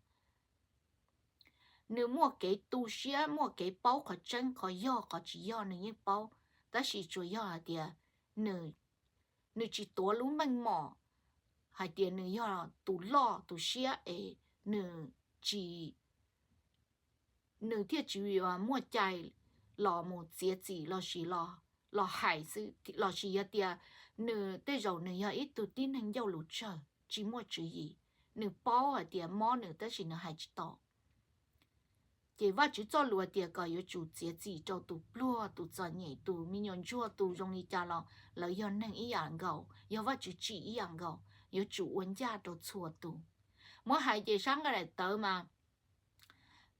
Nws muaj kev tu siab, muaj kev paub qhov tseeb qhov yog qhov tsis yog nws yeej paub, tab sis tsuas yog hais tias nws tsis tuav lub meej mom hais tias nws yog tus loj tus siab es nws tsis, nws thiaj tsis muaj cai los mus txiav txim lossis los hais xwb, lossis yog tias nws tej zaum nws yog ib tug tib neeg ncauj lus tsawg tsis muaj tswv yim, nws paub hais tias mob nws tab sis nws hais tsis tau. Ces Vajtswv txoj lus tias kom yuav tsum txiav txim rau tus pluag, tus txom nyem, tus me nyuam ntsuag, tus zoo li cas los lawv yog neeg ib yam nkaus, yog Vajtswv tsim ib yam nkaus, yuav tsum ua ncaj rau txhua tus. Muab hais ces sab nqaij daim tawv mas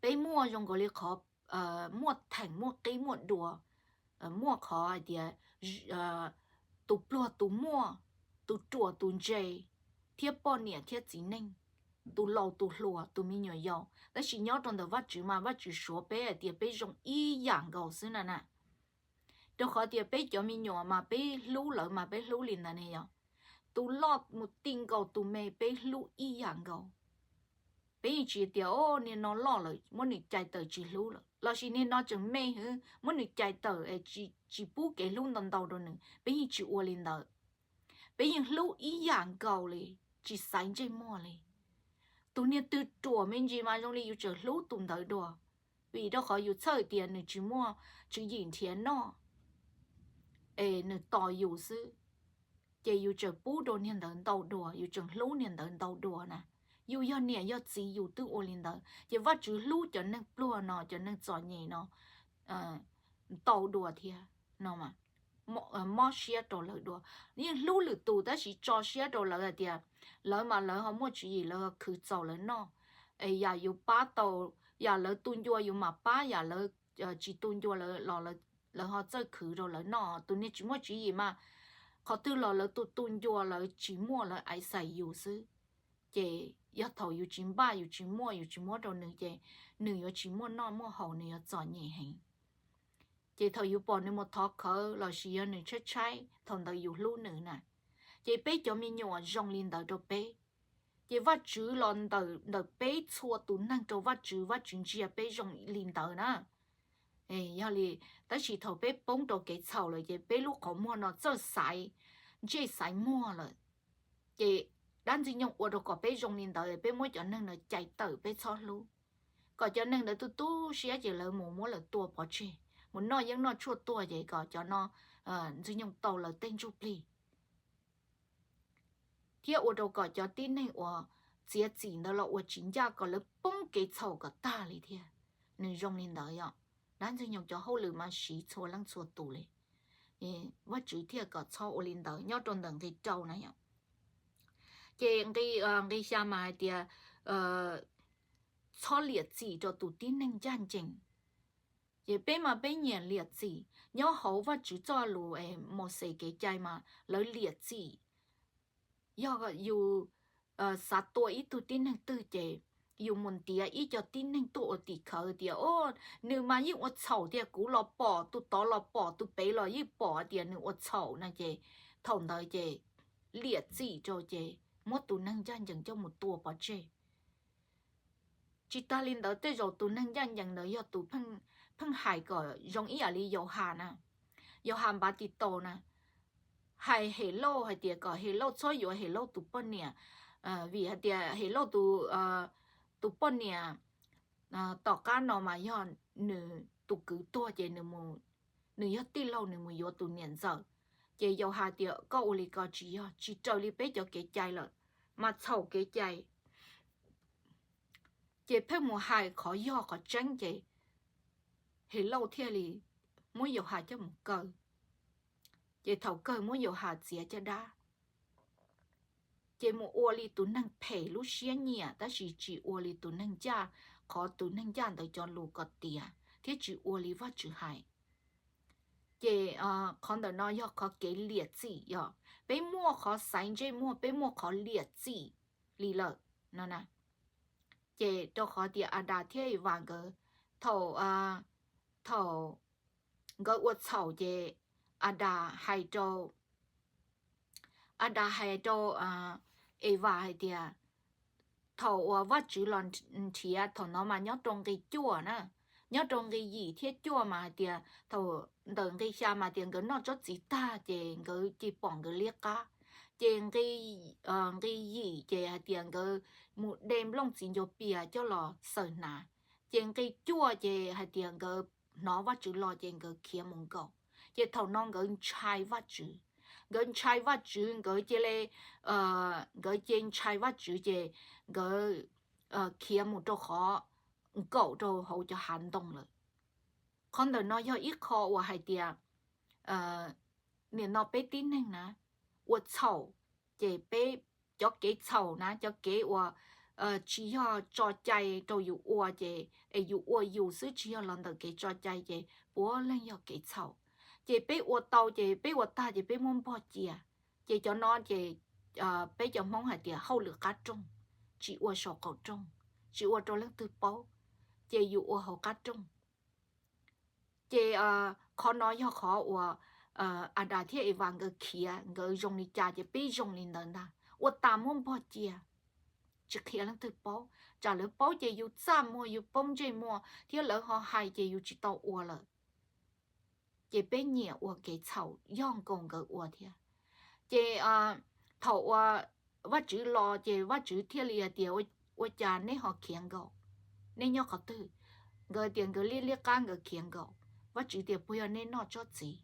peb muaj zoo nkaus li qhov muaj theem, muaj qib, muaj dua, muaj qhov hais tias tus pluag tus muaj, tus ruam tus ntse, thiab poj niam thiab txiv neej, tus laus tus hluas, tus me nyuam yaus. Tab sis nyob rau ntawm Vajtswv mas Vajtswv suav peb hais tias peb zoo ib yam nkaus xwb na na. Rau qhov tias peb cov me nyuam mas peb hlub lawv mas peb hlub li ntawd ne yog. Tus loj mus ti nkaus tus me peb hlub ib yam nkaus. Peb yeej tsis tias o niag no loj lawm muab nws cais tawm tsis hlub lawm, lossis niag no tseem me hwv muab nws cais tawm tsis pub kev hlub ntau ntau rau nws. Peb yeej tsis ua li ntawd. Peb yeej hlub ib yam nkaus li, tsis xaiv ntsej muag li. Tus niag twg ruam me ntsis mas zoo li yus tseem hlub tus ntawd dua, vim rau qhov yus txhawj tias nws tsis muaj tswv yim nrhiav noj es nws tos yus xwb, ces yus tseem pub rau niag ntawd ntau dua, yus tseem hlub niag ntawd ntau dua na. Yus yog niam yog txiv yus twb ua li ntawd, ces Vajtswv hlub cov neeg pluag no, cov neeg txom nyem no ntau dua thiab no. Mob siab rau lawv dua. Yeej hlub lwm tus tab sis tso siab rau lawv hais tias lawv mas lawv ho muaj tswv yim, lawv ho khwv txaus lawv noj, es yam yus pab tau, yam lawv tu ncua yus mam pab, yam lawv tsis tu ncua los lawv ho txawj khwv rau lawv noj. Tus niag tsis muaj tswv yim mas qhov twg los lawv tu tu ncua, lawv tsis muaj, lawv aiv xais yus xwb. Ces yog thaum yus tsis npaj, yus tsis muaj, yus tsis muab rau nws ces nws yuav tsis muaj noj muaj haus, nws yuav txom nyem heev. Ces thaum yus pom nws mus thov khawv lossis yog nws tshaib tshaib, thaum ntawd yus hlub nws na. Ces peb cov me nyuam zoo li ntawd rau peb. Ces Vajtswv los ntawm peb txhua tus neeg rau Vajtswv, Vajtswv ntsia peb zoo li ntawd na. Yog li, tab sis thaum peb poob rau kev txhaum lawm ces peb lub qhov muag no txawj xaiv ntsej xaiv muag lawm. Ces dab Ntxwg Nyoog ua rau kom peb zoo li ntawd, peb muab cov neeg no cais tawm, peb txhob hlub, kom cov neeg ntawd tu tu siab ces lawv mus muab lawv tua pov tseg, mus noj yeeb noj tshuaj tuag ces kom cov no Ntxwg Nyoog tau lawv tej ntsuj plig, thiab ua rau kom cov tib neeg uas txiav txim ntawd los ua tsis ncaj kom lawv poob kev txhaum kom tag li thiab. Nws zoo li ntawd yom. Dab Ntxwg Nyoog cov hauj lwm mas siv txhua leej txhua tus li. Vajtswv thiaj kom txhob ua li ntawd nyob rau ntawm nqi rau na yom. Ces nqi xya mas hais tias txhob liam txim rau tus tib neeg ncaj ncees. Ces peb mas peb nyiam liam txim. Nyob hauv Vajtswv txoj lus Mauxes kev cai mas lawv liam txim. Yog yus xav tua ib tug tib neeg twg ces yus mus ntiav ib co tib neeg tuaj ua tim khawv tias, o, nws mas yeej ua txhaum tiag, kuv los pom, tus tod los pom, tus pem los yeej pom tias nws ua txhaum no ces thaum ntawd ces liam txim rau ces muab tus neeg ncaj ncees coj mus tua pov tseg. Tsis tas li ntawd tej zaum tus neeg ncaj ncees ntawd yog tus pheej hais kom zoo ib yam li Yauhas na. Yauhas Npatitos na, hais Helauj hais tias kom Helauj txhob yuav Helauj tus poj niam, vim hais tias Helauj tus poj niam tom qab no mas yog nws tus kwv tuag ces nws yog tij laug nws mus yuav tus niam ntxawm. Ces Yauhas tias koj ua li ko tsis yog, tsis raws li peb cov kev cai lawm, mas txhaum kev cai. Ces pheej mus hais qhov yog qhov tseeb ces Helauj thiaj li muab Yauhas coj mus kaw. Ces thaum kawg muab Yauhas txiav caj dab. Ces mus ua li tus neeg phem lub siab nyiam tab sis tsis ua li tus neeg ncaj, qhov tus neeg ncaj ntawd cov lus kom tiav thiab tsis ua li Vajtswv hais. Ces qhov ntawm no yog qhov kev liam txim yom. Peb muaj qhov xaiv ntsej muag, peb muaj qhov liam txim li lawm no na. Ces rau qhov tias Adas thiab Evas nkawd, thaum, thaum nkawd ua txhaum ces Adas hais rau, Adas hais rau Evas hais tias, thaum uas Vajtswv los nrhiav, thaum no mas nyob rau nqi cuaj na, nyob rau nqi yim thiab cuaj mas hais tias thaum ntawm nqi xya mas tias nkawd noj tsob txiv tag ces nkawd cia pom nkawd liab qab. Ces nqi yim ces hais tias nkawd mus de nplooj txiv ncuav pias coj los xaws hnav. Ces nqi cuaj ces hais tias nkawd hnov Vajtswv los ces nkawd khiav mus nkaum. Ces thaum no nkawd ntshai Vajtswv, nkawd ntshai Vajtswv, nkawd cia li, nkawd cia ntshai Vajtswv ces nkawd khiav mus rau qhov nkaum rau hauv cov hav ntoo lawm. Qhov ntawm no yog ib qho uas hais tias nim no peb tib neeg na ua txhaum, ces peb cov kev txhaum na, cov kev uas tsis yog tso cai rau yus ua ces es yus ua yus xwb tsis yog los ntawm kev tso cai ces puav leej yog kev txhaum. Ces peb ua tau ces peb ua tag ces peb muab npog cia. Ces cov no ces peb cov Hmoob hais tias hauj lwm qab rooj, tsis ua saum qaum rooj, tsis ua rau leej twg paub, ces yus ua hauv qab rooj. Ces qhov no yog qhov uas Adas thiab Evas nkawd khiav, nkawd zoo li cas ces peb zoo li ntawd ntag, ua tas muab npog cia, tsis qhia leej twg paub, tsam lawv paub ces yus txaj muag yus poob ntsej muag thiab lawv ho hais ces yus tsis tau ua lawm. Ces peb nyiam ua kev txhaum yog nkaus nkawd ua thiab. Ces thaum uas Vajtswv los ces Vajtswv thiaj li hais tias, ua cas neb ho khiav nkaus, neb nyob qhov twg? Nkawd tias nkawd liab liab qab nkawd khiav nkaus. Vajtswv tias puas yog neb noj tsob txiv?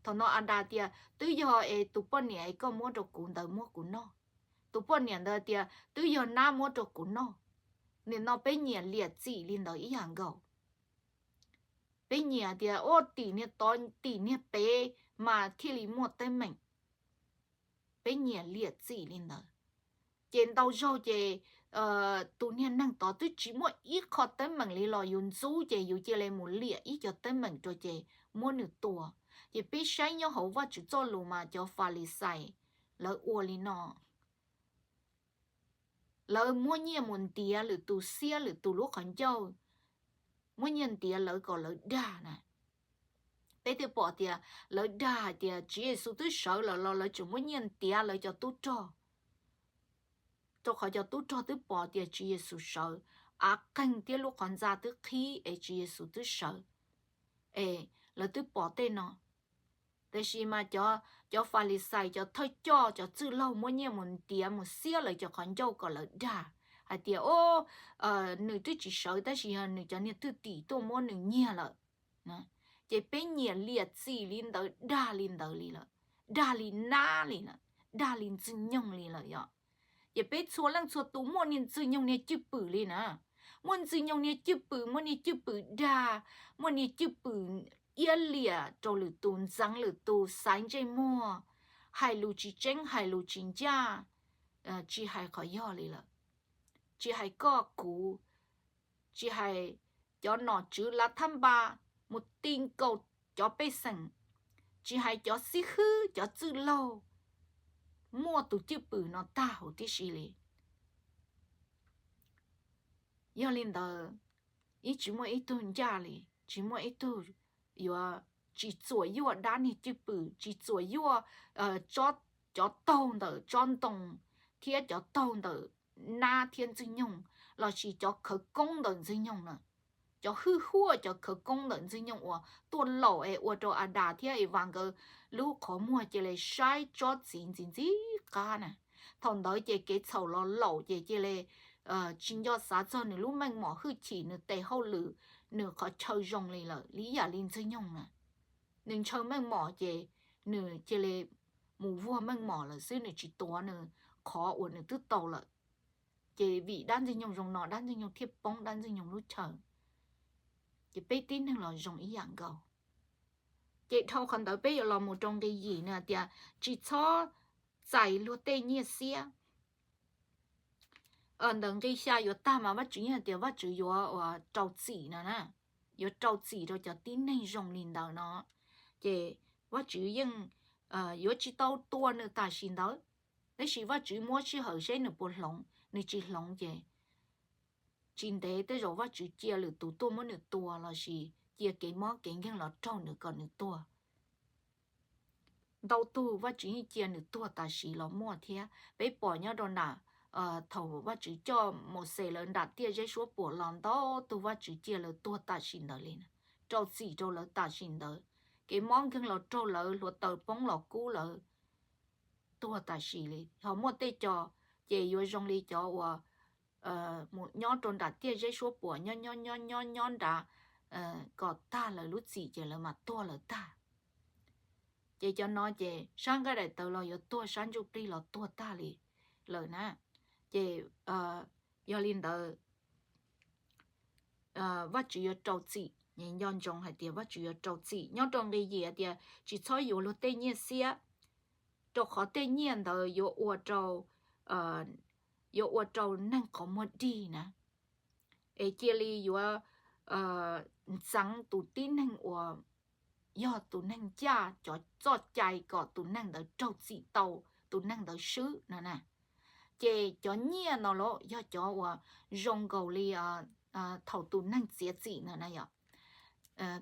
Thaum no Adas tias twb yog es tus poj niam es koj muab rau kuv ntawd muab kuv noj. Tus poj niam ntawd tias twb yog nab muab rau kuv noj. Nim no peb nyiam liam txim li ntawd ib yam nkaus. Peb nyiam tias ua tim niag tod tim niag pem mas thiaj li muaj teeb meem. Peb nyiam liam txim li ntawd. Ces ntau zaug ces tus niag neeg tod twb tsis muaj ib qho teeb meem li los yus ntxub ces yus cia li mus liam ib co teeb meem rau ces muab nws tua. Ces peb saib nyob hauv Vajtswv txoj lus mas cov Falixais lawv ua li no. Lawv muab nyiaj mus ntiav lwm tus xiab lwm tus lub qhov ncauj, muab nyiaj ntiav lawv kom lawv dag na. Peb twb pom tias lawv dag hais tias Tswv Yexus twb sawv lawm los lawv tseem muab nyiaj ntiav lawv cov tub rog, rau qhov cov tub rog twb pom tias Tswv Yexus sawv, av qeeg thiab lub qhov ntxa twb qhib es Tswv Yexus twb sawv. Es lawv twb pom tej no. Tiam sis mas cov Falixais, cov thawj coj, cov txwj laug muab nyiaj mus ntiav mus xiab lawv cov qhov ncauj kom lawv dag hais tias, o, nws twb tsis sawv tab sis yog nws cov niag thwj tim tuaj muab nws nyiag lawm. Ces peb nyiam liam txim li ntawd, dag li ntawd li lawm, dag li nab li lawm, dag li Ntxwg Nyoog li lawm yom. Ces peb txhua leej txhua tus muaj niag Ntxwg Nyoog niag cwj pwm li na, muaj Ntxwg Nyoog niag cwj pwm, muaj niag cwj pwm dag, muaj niag cwj pwm iab liam rau lwm tus, ntxeev lwm tus, xaiv ntsej muag, hais lus tsis tseeb, hais lus tsis ncaj, tsis hais qhov yog li lawm, tsis hais koj kuv, tsis hais cov nom tswv lav thab npa mus ti nkaus cov pej xeem, tsis hais cov xib hwb cov txwj laug, muaj tus cwj pwm no tag huv tib si li. Yog li ntawd, ib tsis muaj ib tug ncaj li, tsis muaj ib tug yuav tsis txuam yuaj dab niag cwj pwm, tsis txuam yuaj cov taug ntawm tsob ntoo thiab cov taug ntawm nab thiab Ntxwg Nyoog, lossis cov khawv koob ntawm Ntxwg Nyoog na, cov hwj huaj cov khawv koob ntawm Ntxwg Nyoog uas tuaj laum es ua rau Adas thiab Evas nkawd lub qhov muag cia li saib tsob txiv ntxiv ntxiv qab na. Thaum ntawd ces kev txhaum los laum ces cia li tsis nco xav txog nws lub meej mom hwj chim, nws tes hauj lwm, nws qhov chaw zoo li lawm, li yam li Ntxwg Nyoog na. Nws ntshaw meej mom ces nws cia li mus vuag meej mom lawm xwb, nws tsis tuav nws qhov uas nws twb tau lawm. Ces vim dab Ntxwg Nyoog zoo no dab Ntxwg Nyoog thiaj poob dab Ntxwg Nyoog lub chaw. Ces peb tib neeg los zoo ib yam nkaus. Ces dhau qhov ntawd peb yuav los mus rau nqi yim na tias tsis txhob txais luag tej nyiaj xiab. Ntawm nqi xya yuav tag mas Vajtswv yeej hais tias Vajtswv yuav rau txim no na, yuav rau txim rau cov tib neeg zoo li ntawd no. Ces Vajtswv yeej yuav tsis tau tua nws tam sim ntawd, tab sis Vajtswv muab sij hawm seb nws puas hloov, nws tsis hloov ces tsis ntev tej zaum Vajtswv cia lwm tus tuaj muab nws tua lossis cia kev mob kev nkeeg los raug nws kom nws tuag. Ntau tug Vajtswv yeej cia nws tuag tam sim los muaj thiab. Peb pom nyob rau nram, thaum Vajtswv coj Mauxes lawv nram tiaj zeb suab puam los ntau tug Vajtswv cia lawv tuag tam sim ntawd li, rau txim rau lawv tam sim ntawd. Kev mob nkeeg los raug lawv, hluav taws poob los kub lawv tuag tam sim li. Ho muaj tej co ces yuav zoo li cov uas mus nyob rau nram tiaj zeb suab puam nyob nyob nyob nyob nyob nrad kom tag lawv lub txim ces lawv mas tuag lawv tag. Ces cov no ces sab nqaij daim tawv los yuav tuag, sab ntsuj plig los tuag tag li lawm na. Ces yog li ntawd, Vajtswv yuav rau txim. Nco ntsoov hais tias Vajtswv yuav rau txim. Nyob rau nqe yim tias tsis txhob yuav luag tej nyiaj xiab, rau qhov tej nyiaj ntawd yuav ua rau, yuav ua rau neeg qhov muag dig na. Es cia li yuav ntxeev tus tib neeg uas yog tus neeg ncaj cov txoj cai kom tus neeg ntawd raug txim tau, tus neeg ntawd swb no na. Ces cov nyiaj no los yog cov uas zoo nkaus li thaum tus neeg txiav txim ntawd na yom.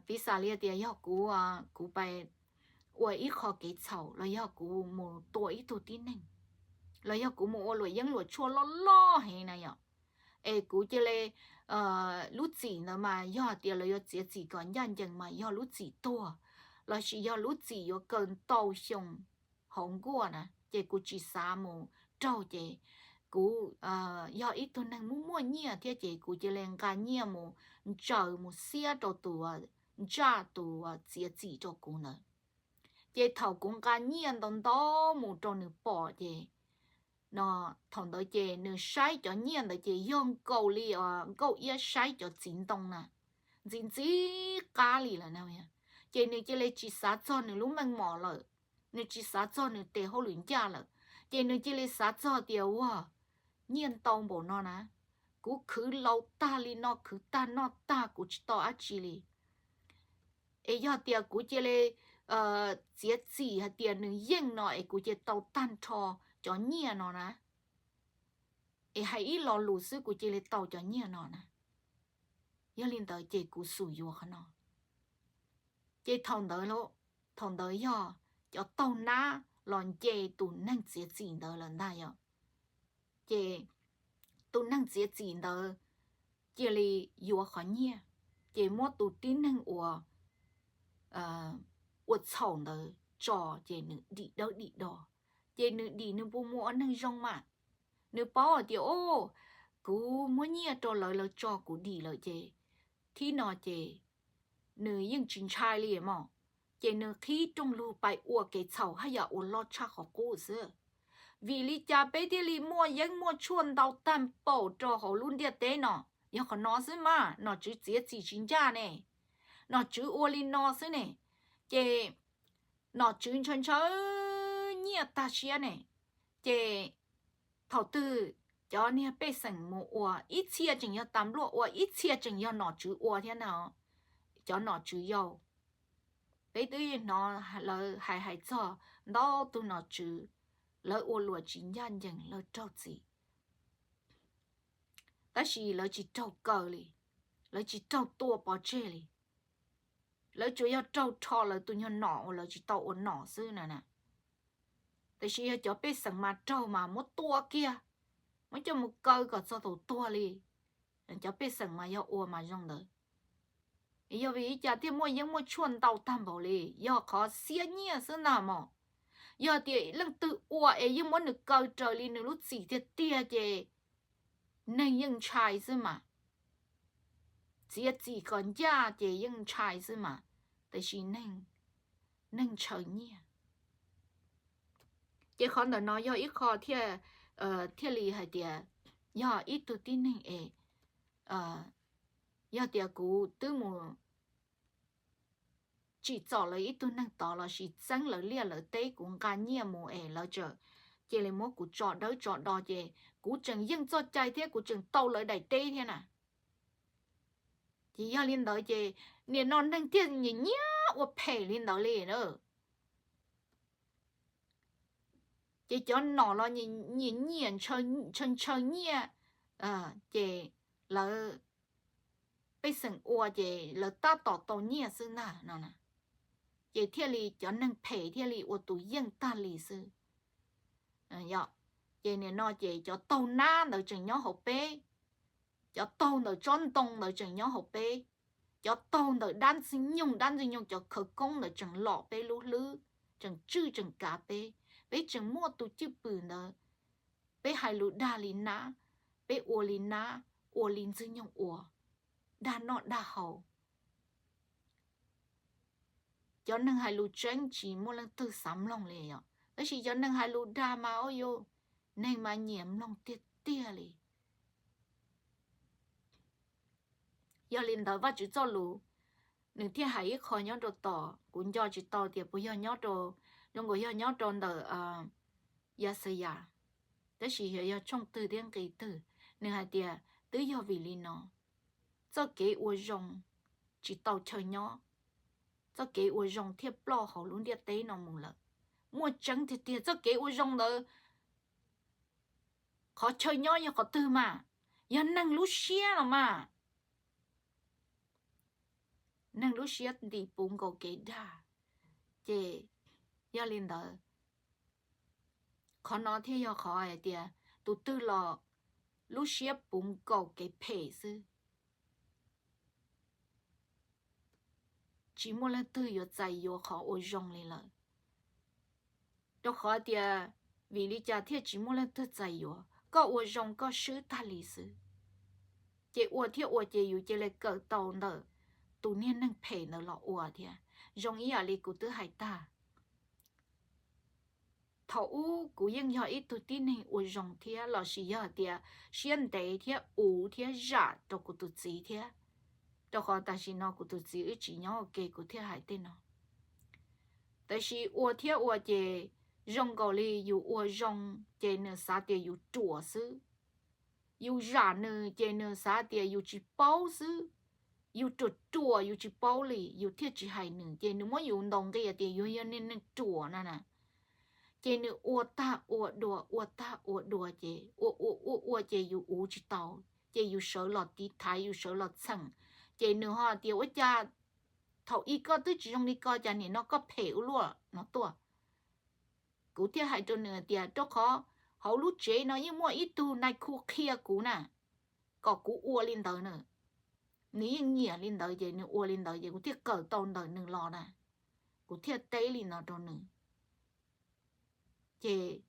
Piv xam li tias yog kuv, kuv pais ua ib qho kev txhaum los yog kuv mus tua ib tug tib neeg, los yog kuv mus ua luam yeeb luam tshuaj loj loj heev na yom, es kuv cia li, lub txim ntawd mas yog tias lawv yuav txiav txim kom ncaj ncees mas yog lub txim tuag, lossis yog lub txim yuav kaw ntau xyoo hauv nkuaj na, ces kuv tsis xav mus raug ces kuv yog ib tug neeg muaj muaj nyiaj thiab ces kuv cia li nqa nyiaj mus ntsaws mus xiab rau tus ntsaj tus txiav txim rau kuv ntawd. Ces thaum kuv nqa nyiaj ntau ntau mus rau nws pom ces no, thaum ntawd ces nws saib cov nyiaj ntawd ces yog nkaus li nkauj iab saib cov txiv ntoo na, ntxim ntxim qab li lawm na. Ces nws cia li tsis xav txog nws lub meej mom lawm, nws tsis xav txog nws tes hauj lwm ncaj lawm, ces nws cia li xav txog tias ua nyiaj ntau npaum no na, kuv khwv laus tag li no khwv tag noj tag kuv tsis tau dab tsi li. Es yog tias kuv cia li txiav txim hais tias nws yeej no es kuv cia tau tag nrho cov nyiaj no na. Es hais ib lo lus xwb kuv cia li tau cov nyiaj no na. Yog li ntawd ces kuv xum yuav qhov no. Ces thaum ntawd, thaum ntawd yog cov taug nab los nce tus neeg txiav txim ntawd lawm ntag yom. Ces tus neeg txiav txim ntawd cia li yuav qhov nyiaj, ces muab tus tib neeg uas ua txhaum ntawd tso, ces nws dim dawb dim do. Ces nws dim nws puas mus ua neeg zoo mas? Nws paub hais tias, o, kuv muab nyiaj rau lawv, lawv tso kuv dim lawm ces thib no ces nws yeej tsis ntshai li mog. Ces nws qhib rooj lug pais ua kev txhaum haj yam ua loj tshaj qhov qub xwb. Vim li cas peb thiaj li muaj yeeb muaj tshuaj ntau tag npaum rau hauv lub ntiaj teb no? Yog qhov no xwb mas nom tswv txiav txim tsis ncaj ne, nom tswv ua li no xwb ne. Ces nom tswv ntshaw ntshaw nyiaj tag siab ne. Ces thaum twg cov niag pej xeem mus ua, ib txhia tseem yog tas npluaj ua, ib txhia tseem yog nom tswv ua thiab na. Cov nom tswv yau, peb twb hnov lawv hais hais txog ntau tus nom tswv, lawv ua luam tsis ncaj ncees lawv raug txim. Tab sis lawv tsis raug kaw li, lawv tsis raug tua pov tseg li. Lawv tsuas yog raug rho lawv tus nyuag nom uas lawv tsis tau ua nom xwb na. Tiam sis yog cov pej xeem mas raug mas muab tua kiag, muab coj mus kaw kom txog thaum tuag li. Cov pej xeem mas yog ua mas zoo ntawd. Yog vim li cas thiaj muaj yeeb muaj tshuaj ntau tag npaum li? Yog qhov xiab nyiaj xwb ntag mog. Yog tias leej twg ua es yeej muab nws kaw raws li nws lub txim tiag tiag ces neeg yeej ntshai xwb mas. Txiav txim kom ncaj ces yeej ntshai xwb mas, tiam sis neeg, neeg ntshaw nyiaj. Ces qhov ntawm no yog ib qho thiaj, thiaj li hais tias yog ib tug tib neeg es, yog tias kuv twb mus tsim txom lawv ib tug neeg tod lossis txeeb lawv liaj lawv teb, kuv nqa nyiaj mus es lawv tseem cia li muab kuv tso dawb tso do ces kuv tseem yeej txoj cai thiab kuv tseem tau lawv daim teb thiab na. Ces yog li ntawd ces nim no neeg thiaj nyiam nyiam ua phem li ntawd li na. Ces cov nom los nyiam nyiam ntshaw ntshaw nyiaj, ces lawv pej xeem ua ces lawv tab tom tau nyiaj xwb ntag no. Ces thiaj li cov neeg phem thiaj li ua tus yeej tag li xwb. Ces nim no ces cov taug nab ntawd tseem nyob hauv peb, cov taug ntawm tsob ntoo ntawd tseem nyob hauv peb, cov taug ntawm dab ntxwg nyoog, dab ntxwg nyoog cov khawv koob ntawd tseem lom peb lub hlwb, tseem tswj tseem kav peb. Peb tseem muaj tus cwj pwm ntawd, peb hais lus dag li nab, peb ua li nab, ua li ntxwg nyoog ua, dag noj dag haus. Cov neeg hais lus tseeb tsis muaj leej twg xav mloog li os, tab sis cov neeg hais lus dag mas ua rau neeg mas nyiam mloog tiag tiag li. Yog li ntawd Vajtswv txoj lus nws thiaj hais ib qho nyob rau tom, kuv nco tsis tau tias puas yog nyob rau, zoo nkaus yog nyob rau ntawm Yaxayas, tab sis xyov yog tshooj twg thiab nqe twg, nws hais tias twb yog vim li no txoj kev ua zoo tsis tau chaw nyob, txoj kev ua zoo thiaj ploj hauv lub ntiaj teb no mus lawm. Muaj tseeb tiag tiag txoj kev ua zoo ntawd qhov chaw nyob yog qhov twg mas? Yog neeg lub siab los mas. Neeg lub siab ntim puv nkaus kev dag. Ces yog li ntawd, qhov no thiaj yog qhov hais tias tus twg los lub siab puv nkaus kev phem xwb. Tsis muaj leej twg yuav txais yuav qhov ua zoo li lawm. Rau qhov tias, vim li cas thiaj tsis muaj leej twg txais yuav? Koj ua zoo koj swb tag li xwb. Ces ua thiab ua ces yus cia li kawm tau ntawm tus niag neeg phem ntawd los ua thiab. Zoo ib yam li kuv twb hais tag, thaum ub kuv yeej yog ib tug tib neeg ua zoo thiab lossis yog hais tias siab ntev thiab uv thiab zam rau kuv tus txiv thiab, rau qhov tam sim no kuv tus txiv wb tsis nyob ua ke kuv thiaj hais tej no. Tab sis ua thiab ua ces zoo nkaus li yus ua zoo ces nws xav tias yus ruam xwb. Yus zam nws ces nws xav tias yus tsis paub xwb. Yus ruam ruam yus tsis paub li yus thiaj tsis hais nws, ces nws muab yus ntaus nqi tias yus yog neeg ruam no na. Ces nws ua tag ua dua ua tag ua dua ces ua ua ua ua ces yus uv tsis tau, ces yus sawv los tiv thaiv yus sawv los txheem. Ces nws ho tias ua cas thaum ub koj twb tsis zoo li ko cas nim no koj phem ua luaj no tuaj. Kuv thiaj hais rau nws tias rau qhov hauv lub tsev no yeej muaj ib tug nais khu qhia kuv na, kom kuv ua li ntawd na. Nws yeej nyiam li ntawd ces nws ua li ntawd ces kuv thiaj kawm tau ntawm nws los na. Kuv thiaj teb li no rau nws. Ces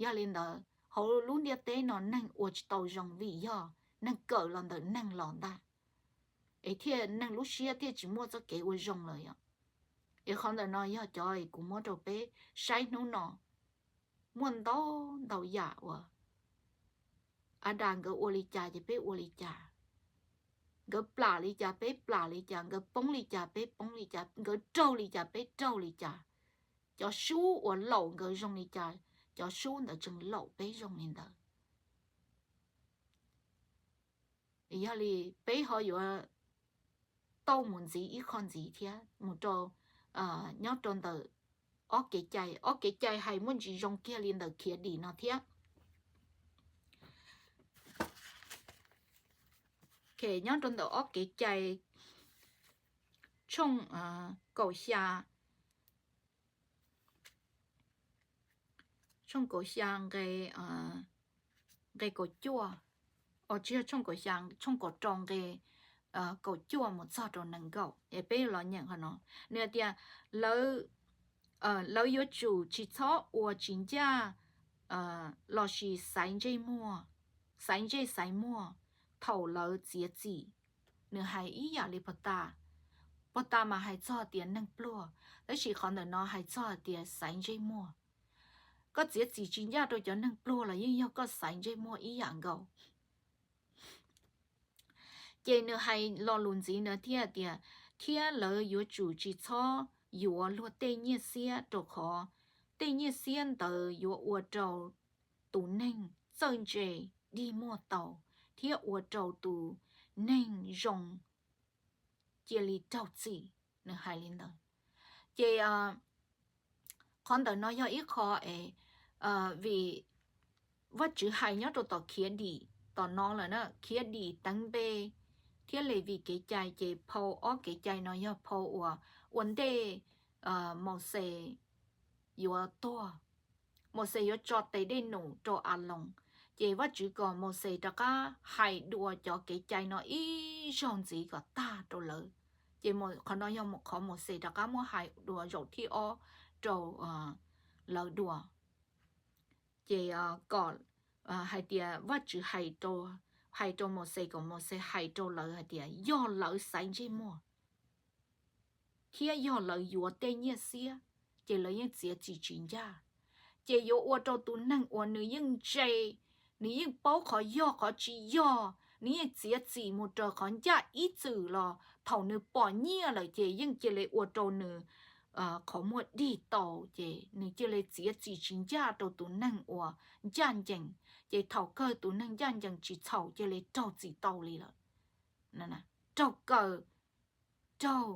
yog li ntawd hauv lub ntiaj teb no neeg ua tsis tau zoo vim yog neeg kawm los ntawm neeg los ntag, es thiaj neeg lub siab thiaj tsis muaj txoj kev ua zoo lawm yom. Es qhov ntawm no yog cov kuv muab rau peb saib hnub no. Muaj ntau ntau yam uas Adas nkawd ua li cas ces peb ua li cas, nkawd plam li cas peb plam li cas, nkawd poob li cas peb poob li cas, nkawd raug li cas peb raug li cas. Cov sub uas laum nkawd zoo li cas, cov sub ntawd tseem laum peb zoo li ntawd. Yog li peb ho yuav tau mus ntxiv ib qho ntxiv thiab mus rau, nyob rau ntawm ob kev cai, ob kev cai hais muaj ntsis zoo kiag li ntawm khiav dim no thiab. Nyob rau ntawm ob kev cai tshooj kaum xya, tshooj kaum xya nqe, nqe kaum cuaj, os tsis yog tshooj kaum xya, tshooj kaum rau nqe kaum cuaj mus txog rau nees nkaum es peb los nyeem qhov no. Nws hais tias lawv yuav tsum tsis txhob ua tsis ncaj lossis xaiv ntsej muag, xaiv ntsej xaiv muag thaum lawv txiav txim. Nws hais ib yam li pog tas, pog tas mas hais txog tias neeg pluag, tab sis qhov ntawm no hais txog tias xaiv ntsej muag. Koj txiav txim tsis ncaj rau cov neeg pluag los yeej yog koj xaiv ntsej muag ib yam nkaus. Ces nws hais lo lus ntxiv na thiab tias thiab lawv yuav tsum tsis txhob yuav luag tej nyiaj xiab rau qhov tej nyiaj xiab ntawd yuav ua rau tus neeg txawj ntse dig muag tau thiab ua rau tus neeg zoo cia li raug txim. Nws hais li ntawd. Ces qhov ntawm no yog ib qho es vim Vajtswv hais nyob rau tom khiav dim tom no lawm na, khiav dim teev npe thiab Levis kev cai ces phau ob kev cai no yog phau uas ua ntej Mauxes yuav tuag, Mauxes yuav tso tes dej num rau Aloos, ces Vajtswv kom Mauxes rov qab hais dua cov kev cai no ib zaug ntxiv kom tag rau lawv. Ces qhov no yog qhov Mauxes rov qab muab hais dua zaum thib ob rau lawv dua. Ces kom hais tias Vajtswv hais rau Mauxes kom Mauxes hais rau lawv hais tias yog lawv xaiv ntsej muag thiab yog lawv yuav tej nyiaj xiab, ces lawv yeej txiav txim tsis ncaj, ces yuav ua rau tus neeg uas nws yeej ntse, nws yeej paub qhov yog qhov tsis yog, nws yeej txiav txim mus raws qhov ncaj ib txwm los thaum nws pom nyiaj lawm ces yeej cia li ua rau nws qhov muag dig tau, ces nws cia li txiav txim tsis ncaj rau tus neeg uas ncaj ncees, ces thaum kawg tus neeg ncaj ncees tsis txhaum cia li raug txim tau li lawm. Raug kaw, raug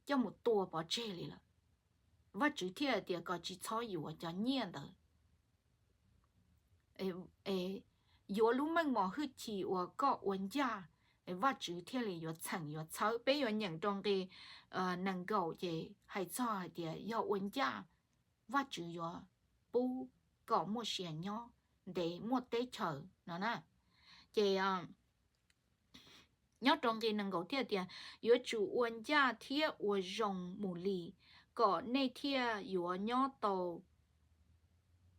coj mus tua pov tseg li lawm. Vajtswv thiaj tias kom tsis txhob yuav cov nyiaj ntawd. Yuav lub meej mom hwj chim uas koj ua ncaj, Vajtswv thiaj li yuav txheem yuav txhawb. Peb yuav nyeem rau nqi nees nkaum ces hais txog hais tias yog ua ncaj, Vajtswv yuav pub kom muaj sia nyob ntev muaj teb chaws no na. Ces nyob rau nqi nees nkaum thiaj tias, yuav tsum ua ncaj thiab ua zoo mus li, kom nej thiaj yuav nyob tau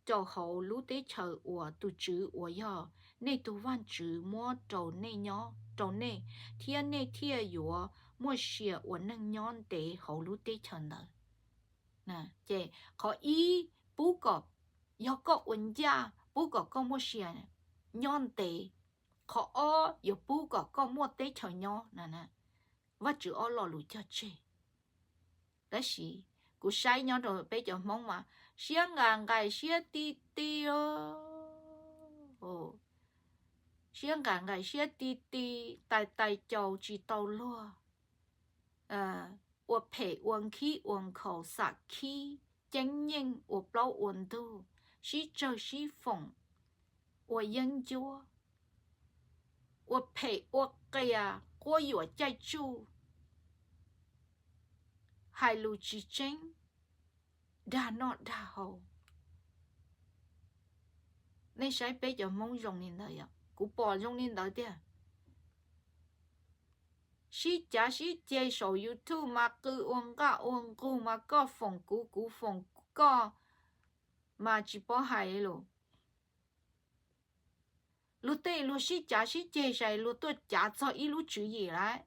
rau hauv lub teb chaws uas tus Tswv uas yog nej tus Vajtswv muab rau nej nyob rau nej, thiab nej thiaj yuav muaj sia ua neej nyob ntev hauv lub teb chaws ntawd. Ces qhov ib, pub kom, yog koj ua ncaj pub kom koj muaj sia nyob ntev. Qhov ob, yuav pub kom koj muaj teb chaws nyob. Vajtswv ob lo lus cog tseg. Tab sis kuv saib nyob rau peb cov Hmoob mas siab nqas nqais siab ti ti os. Siab nqas nqais siab ti ti, tais tais caus tsis tau luag, ua phem ua nkhib ua nkhaus xam khib ceeb nyeej ua plaub ua ntug, sib tsawg sib foom, ua yeeb ncuab, ua phem ua qias quab yuam caij tsuj, hais lus tsis tseeb, dag noj dag haus. Nej saib peb cov Hmoob zoo li ntawd yom, kuv pom zoo li ntawd tiag. Sib cav sib ceg saum YouTube mas qw ua nqaj ua nqug mas koj foom kuv kuv foom koj mas tsis paub hais li lus. Luag tej luag sib cav sib ceg sai luag tuaj cav txog ib lub tswv yim lawm.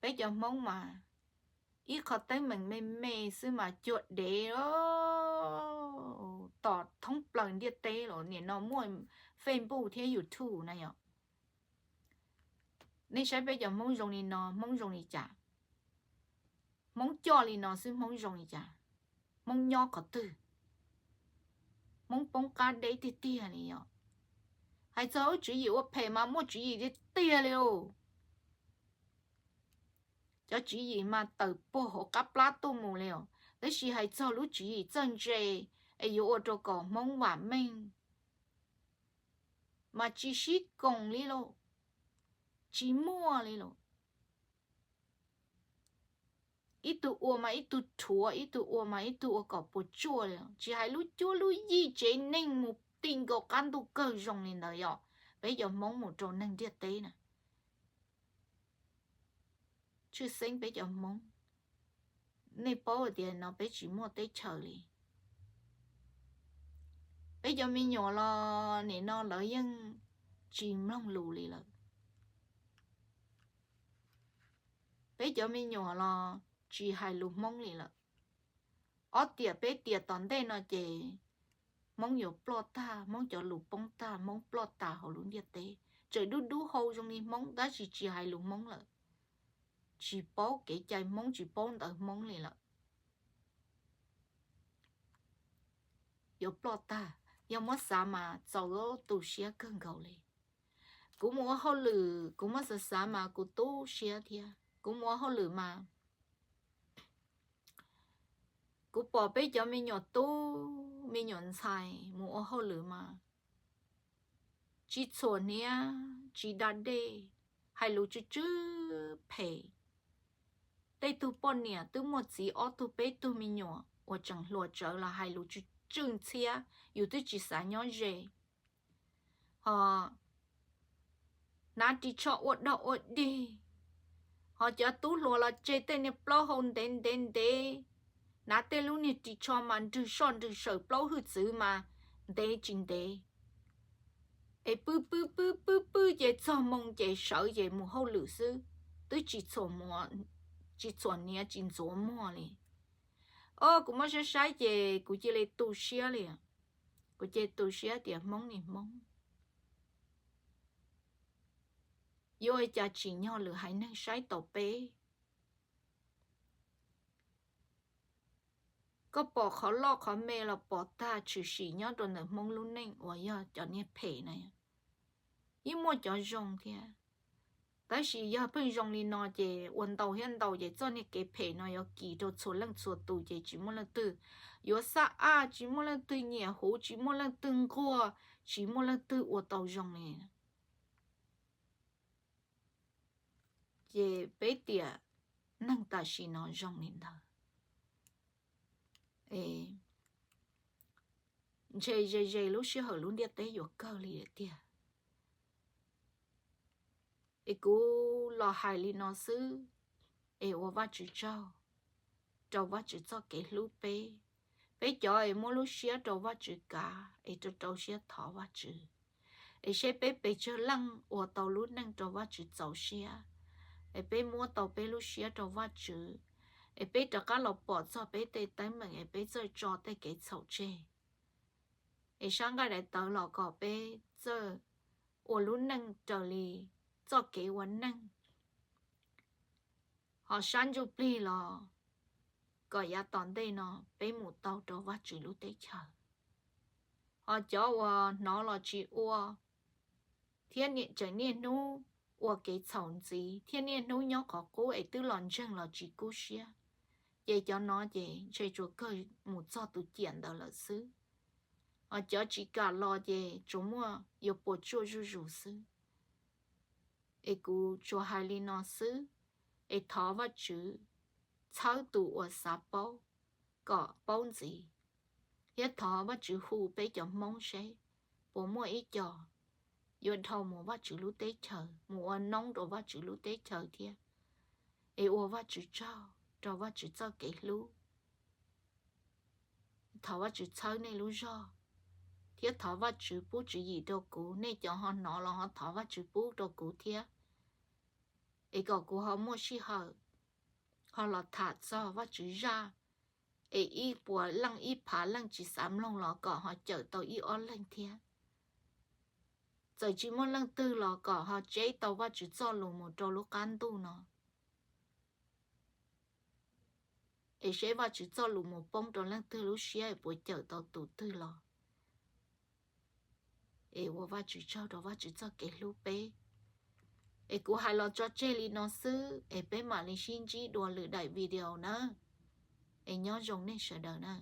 Peb cov Hmoob mas ib qho teeb meem me me xwb mas cuag dev tom thoob plaws ntiaj teb los nim no muaj Facebook thiab YouTube na yom. Nej saib peb cov Hmoob zoo li no Hmoob zoo li cas? Hmoob coj li no xwb Hmoob zoo li cas? Hmoob nyob qhov twg? Hmoob poob qab deb tiag tiag li yom. Hais txog lub tswv yim ua phem mas muaj tswv yim tiag tiag li os. Cov tswv yim mas tawm puag hauv qab plab tuaj mus li os. Tab sis hais txog lub tswv yim txawj ntse es yuav ua rau kom Hmoob vam meej mas tsis sib koom li lauj, tsis muaj li lauj. Ib tug ua mas ib tug rhuav, ib tug ua mas ib tug ua kom puas tsuaj li. Tsis hais lub cuab lub yig tsev neeg mus ti nkaus qab ntuj kawg zoo li ntawd yom. Peb cov Hmoob mus rau neeg ntiaj teb na, tshwj xeeb peb cov Hmoob, nej paub tias no peb tsis muaj teb chaws li. Peb cov me nyuam los nim no lawv yeej tsis mloog lus li lawm. Peb cov me nyuam los tsis hais lus Hmoob li lawm. Ob tiam peb tiam tom ntej no ces Hmoob yuav ploj tag, Hmoob cov lus poob tag, Hmoob ploj tas hauv lub ntiaj teb. Tseem dub dub hau zoo li Hmoob tab sis tsis hais lus Hmoob lawm, tsis paub kev cai Hmoob, tsis paub ntawv Hmoob li lawm. Yuav ploj tag, yog muab xav mas txaus tu siab kawg nkaus li. Kuv mus ua hauj lwm kuv muab xav xav mas kuv tu siab thiab. Kuv mus ua hauj lwm mas kuv pom peb cov me nyuam tub me nyuam ntxhais mus ua hauj lwm mas tsis txhuam hniav tsis da dej, hais lus tsw tsw phem. Tej tug poj niam twb muaj txiv ob tug peb tug me nyuam uas tseem hluas tsawv los hais lus tsw tsw ntxhiab, yus twb tsis xav nyob ze. Ho hnav ris tsho ua dog ua dig, ho cov tub hluas los tseg tej niag plaub hau ntev ntev ntev, hnav tej lub niag ris tsho mas nrwg soj nrwg saws plaub hwj txwv mas ntev tsis ntev. Es pw pw pw pw pw ces txog moo ces sawv ces mus hauj lwm xwb, twb tsis txhuam, tsis txhuam hniav tsis ntxuav muag li. O, kuv muab saib saib ces kuv cia li tu siab li. Kuv cia li tu siab tias Hmoob ni Hmoob, yuav ua cas tsim nyog lwm haiv neeg saib taus peb. Koj pom qhov loj qhov me los pom tag tshwm sim nyob rau ntawm Hmoob lub neej uas yog cov niag phem na. Yeej muaj cov zoo thiab, tab sis yog pheej zoo li no ces ua ntau thiab ntau ces txoj niag kev phem no yuav kis rau txhua leej txhua tus ces tsis muaj leej twg yuav xab aj, tsis muaj leej twg nyiam huv, tsis muaj leej twg nquag, tsis muaj leej twg ua tau zoo li. Ces peb tiam neeg tam sim no zoo li ntawd. Ntshe ze ze lub sij hawm lub ntiaj teb yuav kawg li tiag. Es kuv los hais li no xwb, es ua Vajtswv tsaug rau Vajtswv txoj kev hlub peb. Peb cov es muab lub siab rau Vajtswv kav es rau rau siab thov Vajtswv, es seb peb pes tsawg leej ua tau lub neej rau Vajtswv txaus siab, es peb muab tau peb lub siab rau Vajtswv, es peb rov qab los pom txog peb tej teeb meem es peb txawj tso tej kev txhaum tseg, es sab nqaij daim tawv los kom peb txawj ua lub neej raws li txoj kev ua neej, ho sab ntsuj plig los kom yav tom ntej no peb mus tau rau Vajtswv lub teb chaws. Ho cov uas hnov los tsis ua, thiab tseem niaj hnub ua kev txhaum ntxiv thiab niaj hnub nyob qhov qub es twb los ntseeg los tsis kub siab, ces cov no ces ntshe tsuas kawg mus txog tus ciam ntawd lawm xwb. Ho cov tsis kam los ces tsuas muaj yuav puas tsuaj zuj zus xwb. Es kuv tsuas hais li no xwb, es thov Vajtswv txhawb tus uas xav paub kom paub ntxiv, thiab thov Vajtswv hu peb cov Hmoob seb puas muaj ib co yuav dhau mus Vajtswv lub teb chaws, mus ua noob rau Vajtswv lub teb chaws thiab. Es ua Vajtswv tsaug rau Vajtswv txoj kev hlub. Thov Vajtswv txhawb nej lub zog, thiab thov Vajtswv pub tswv yim rau kuv. Nej cov ho hnov los ho thov Vajtswv pub rau kuv thiab, es kom kuv ho muaj sij hawm ho los tham txog Vajtswv zaj, es ib puas leej ib phav leej tsis xav mloog los kom ho cawm tau ib ob leeg thiab. Txawm tsis muaj leej twg los kom ho tseb tau Vajtswv txoj lus mus rau lub qab ntuj no, es seb Vajtswv txoj lus mus poob rau leej twg lub siab es puas cawm tau tus twg los. Es ua Vajtswv tsaug rau Vajtswv txoj kev hlub peb. Es kuv hais los tso tseg li no xwb, es peb mam li sib ntsib dua lwm daim video na. Es nyob zoo nej sawv daws na.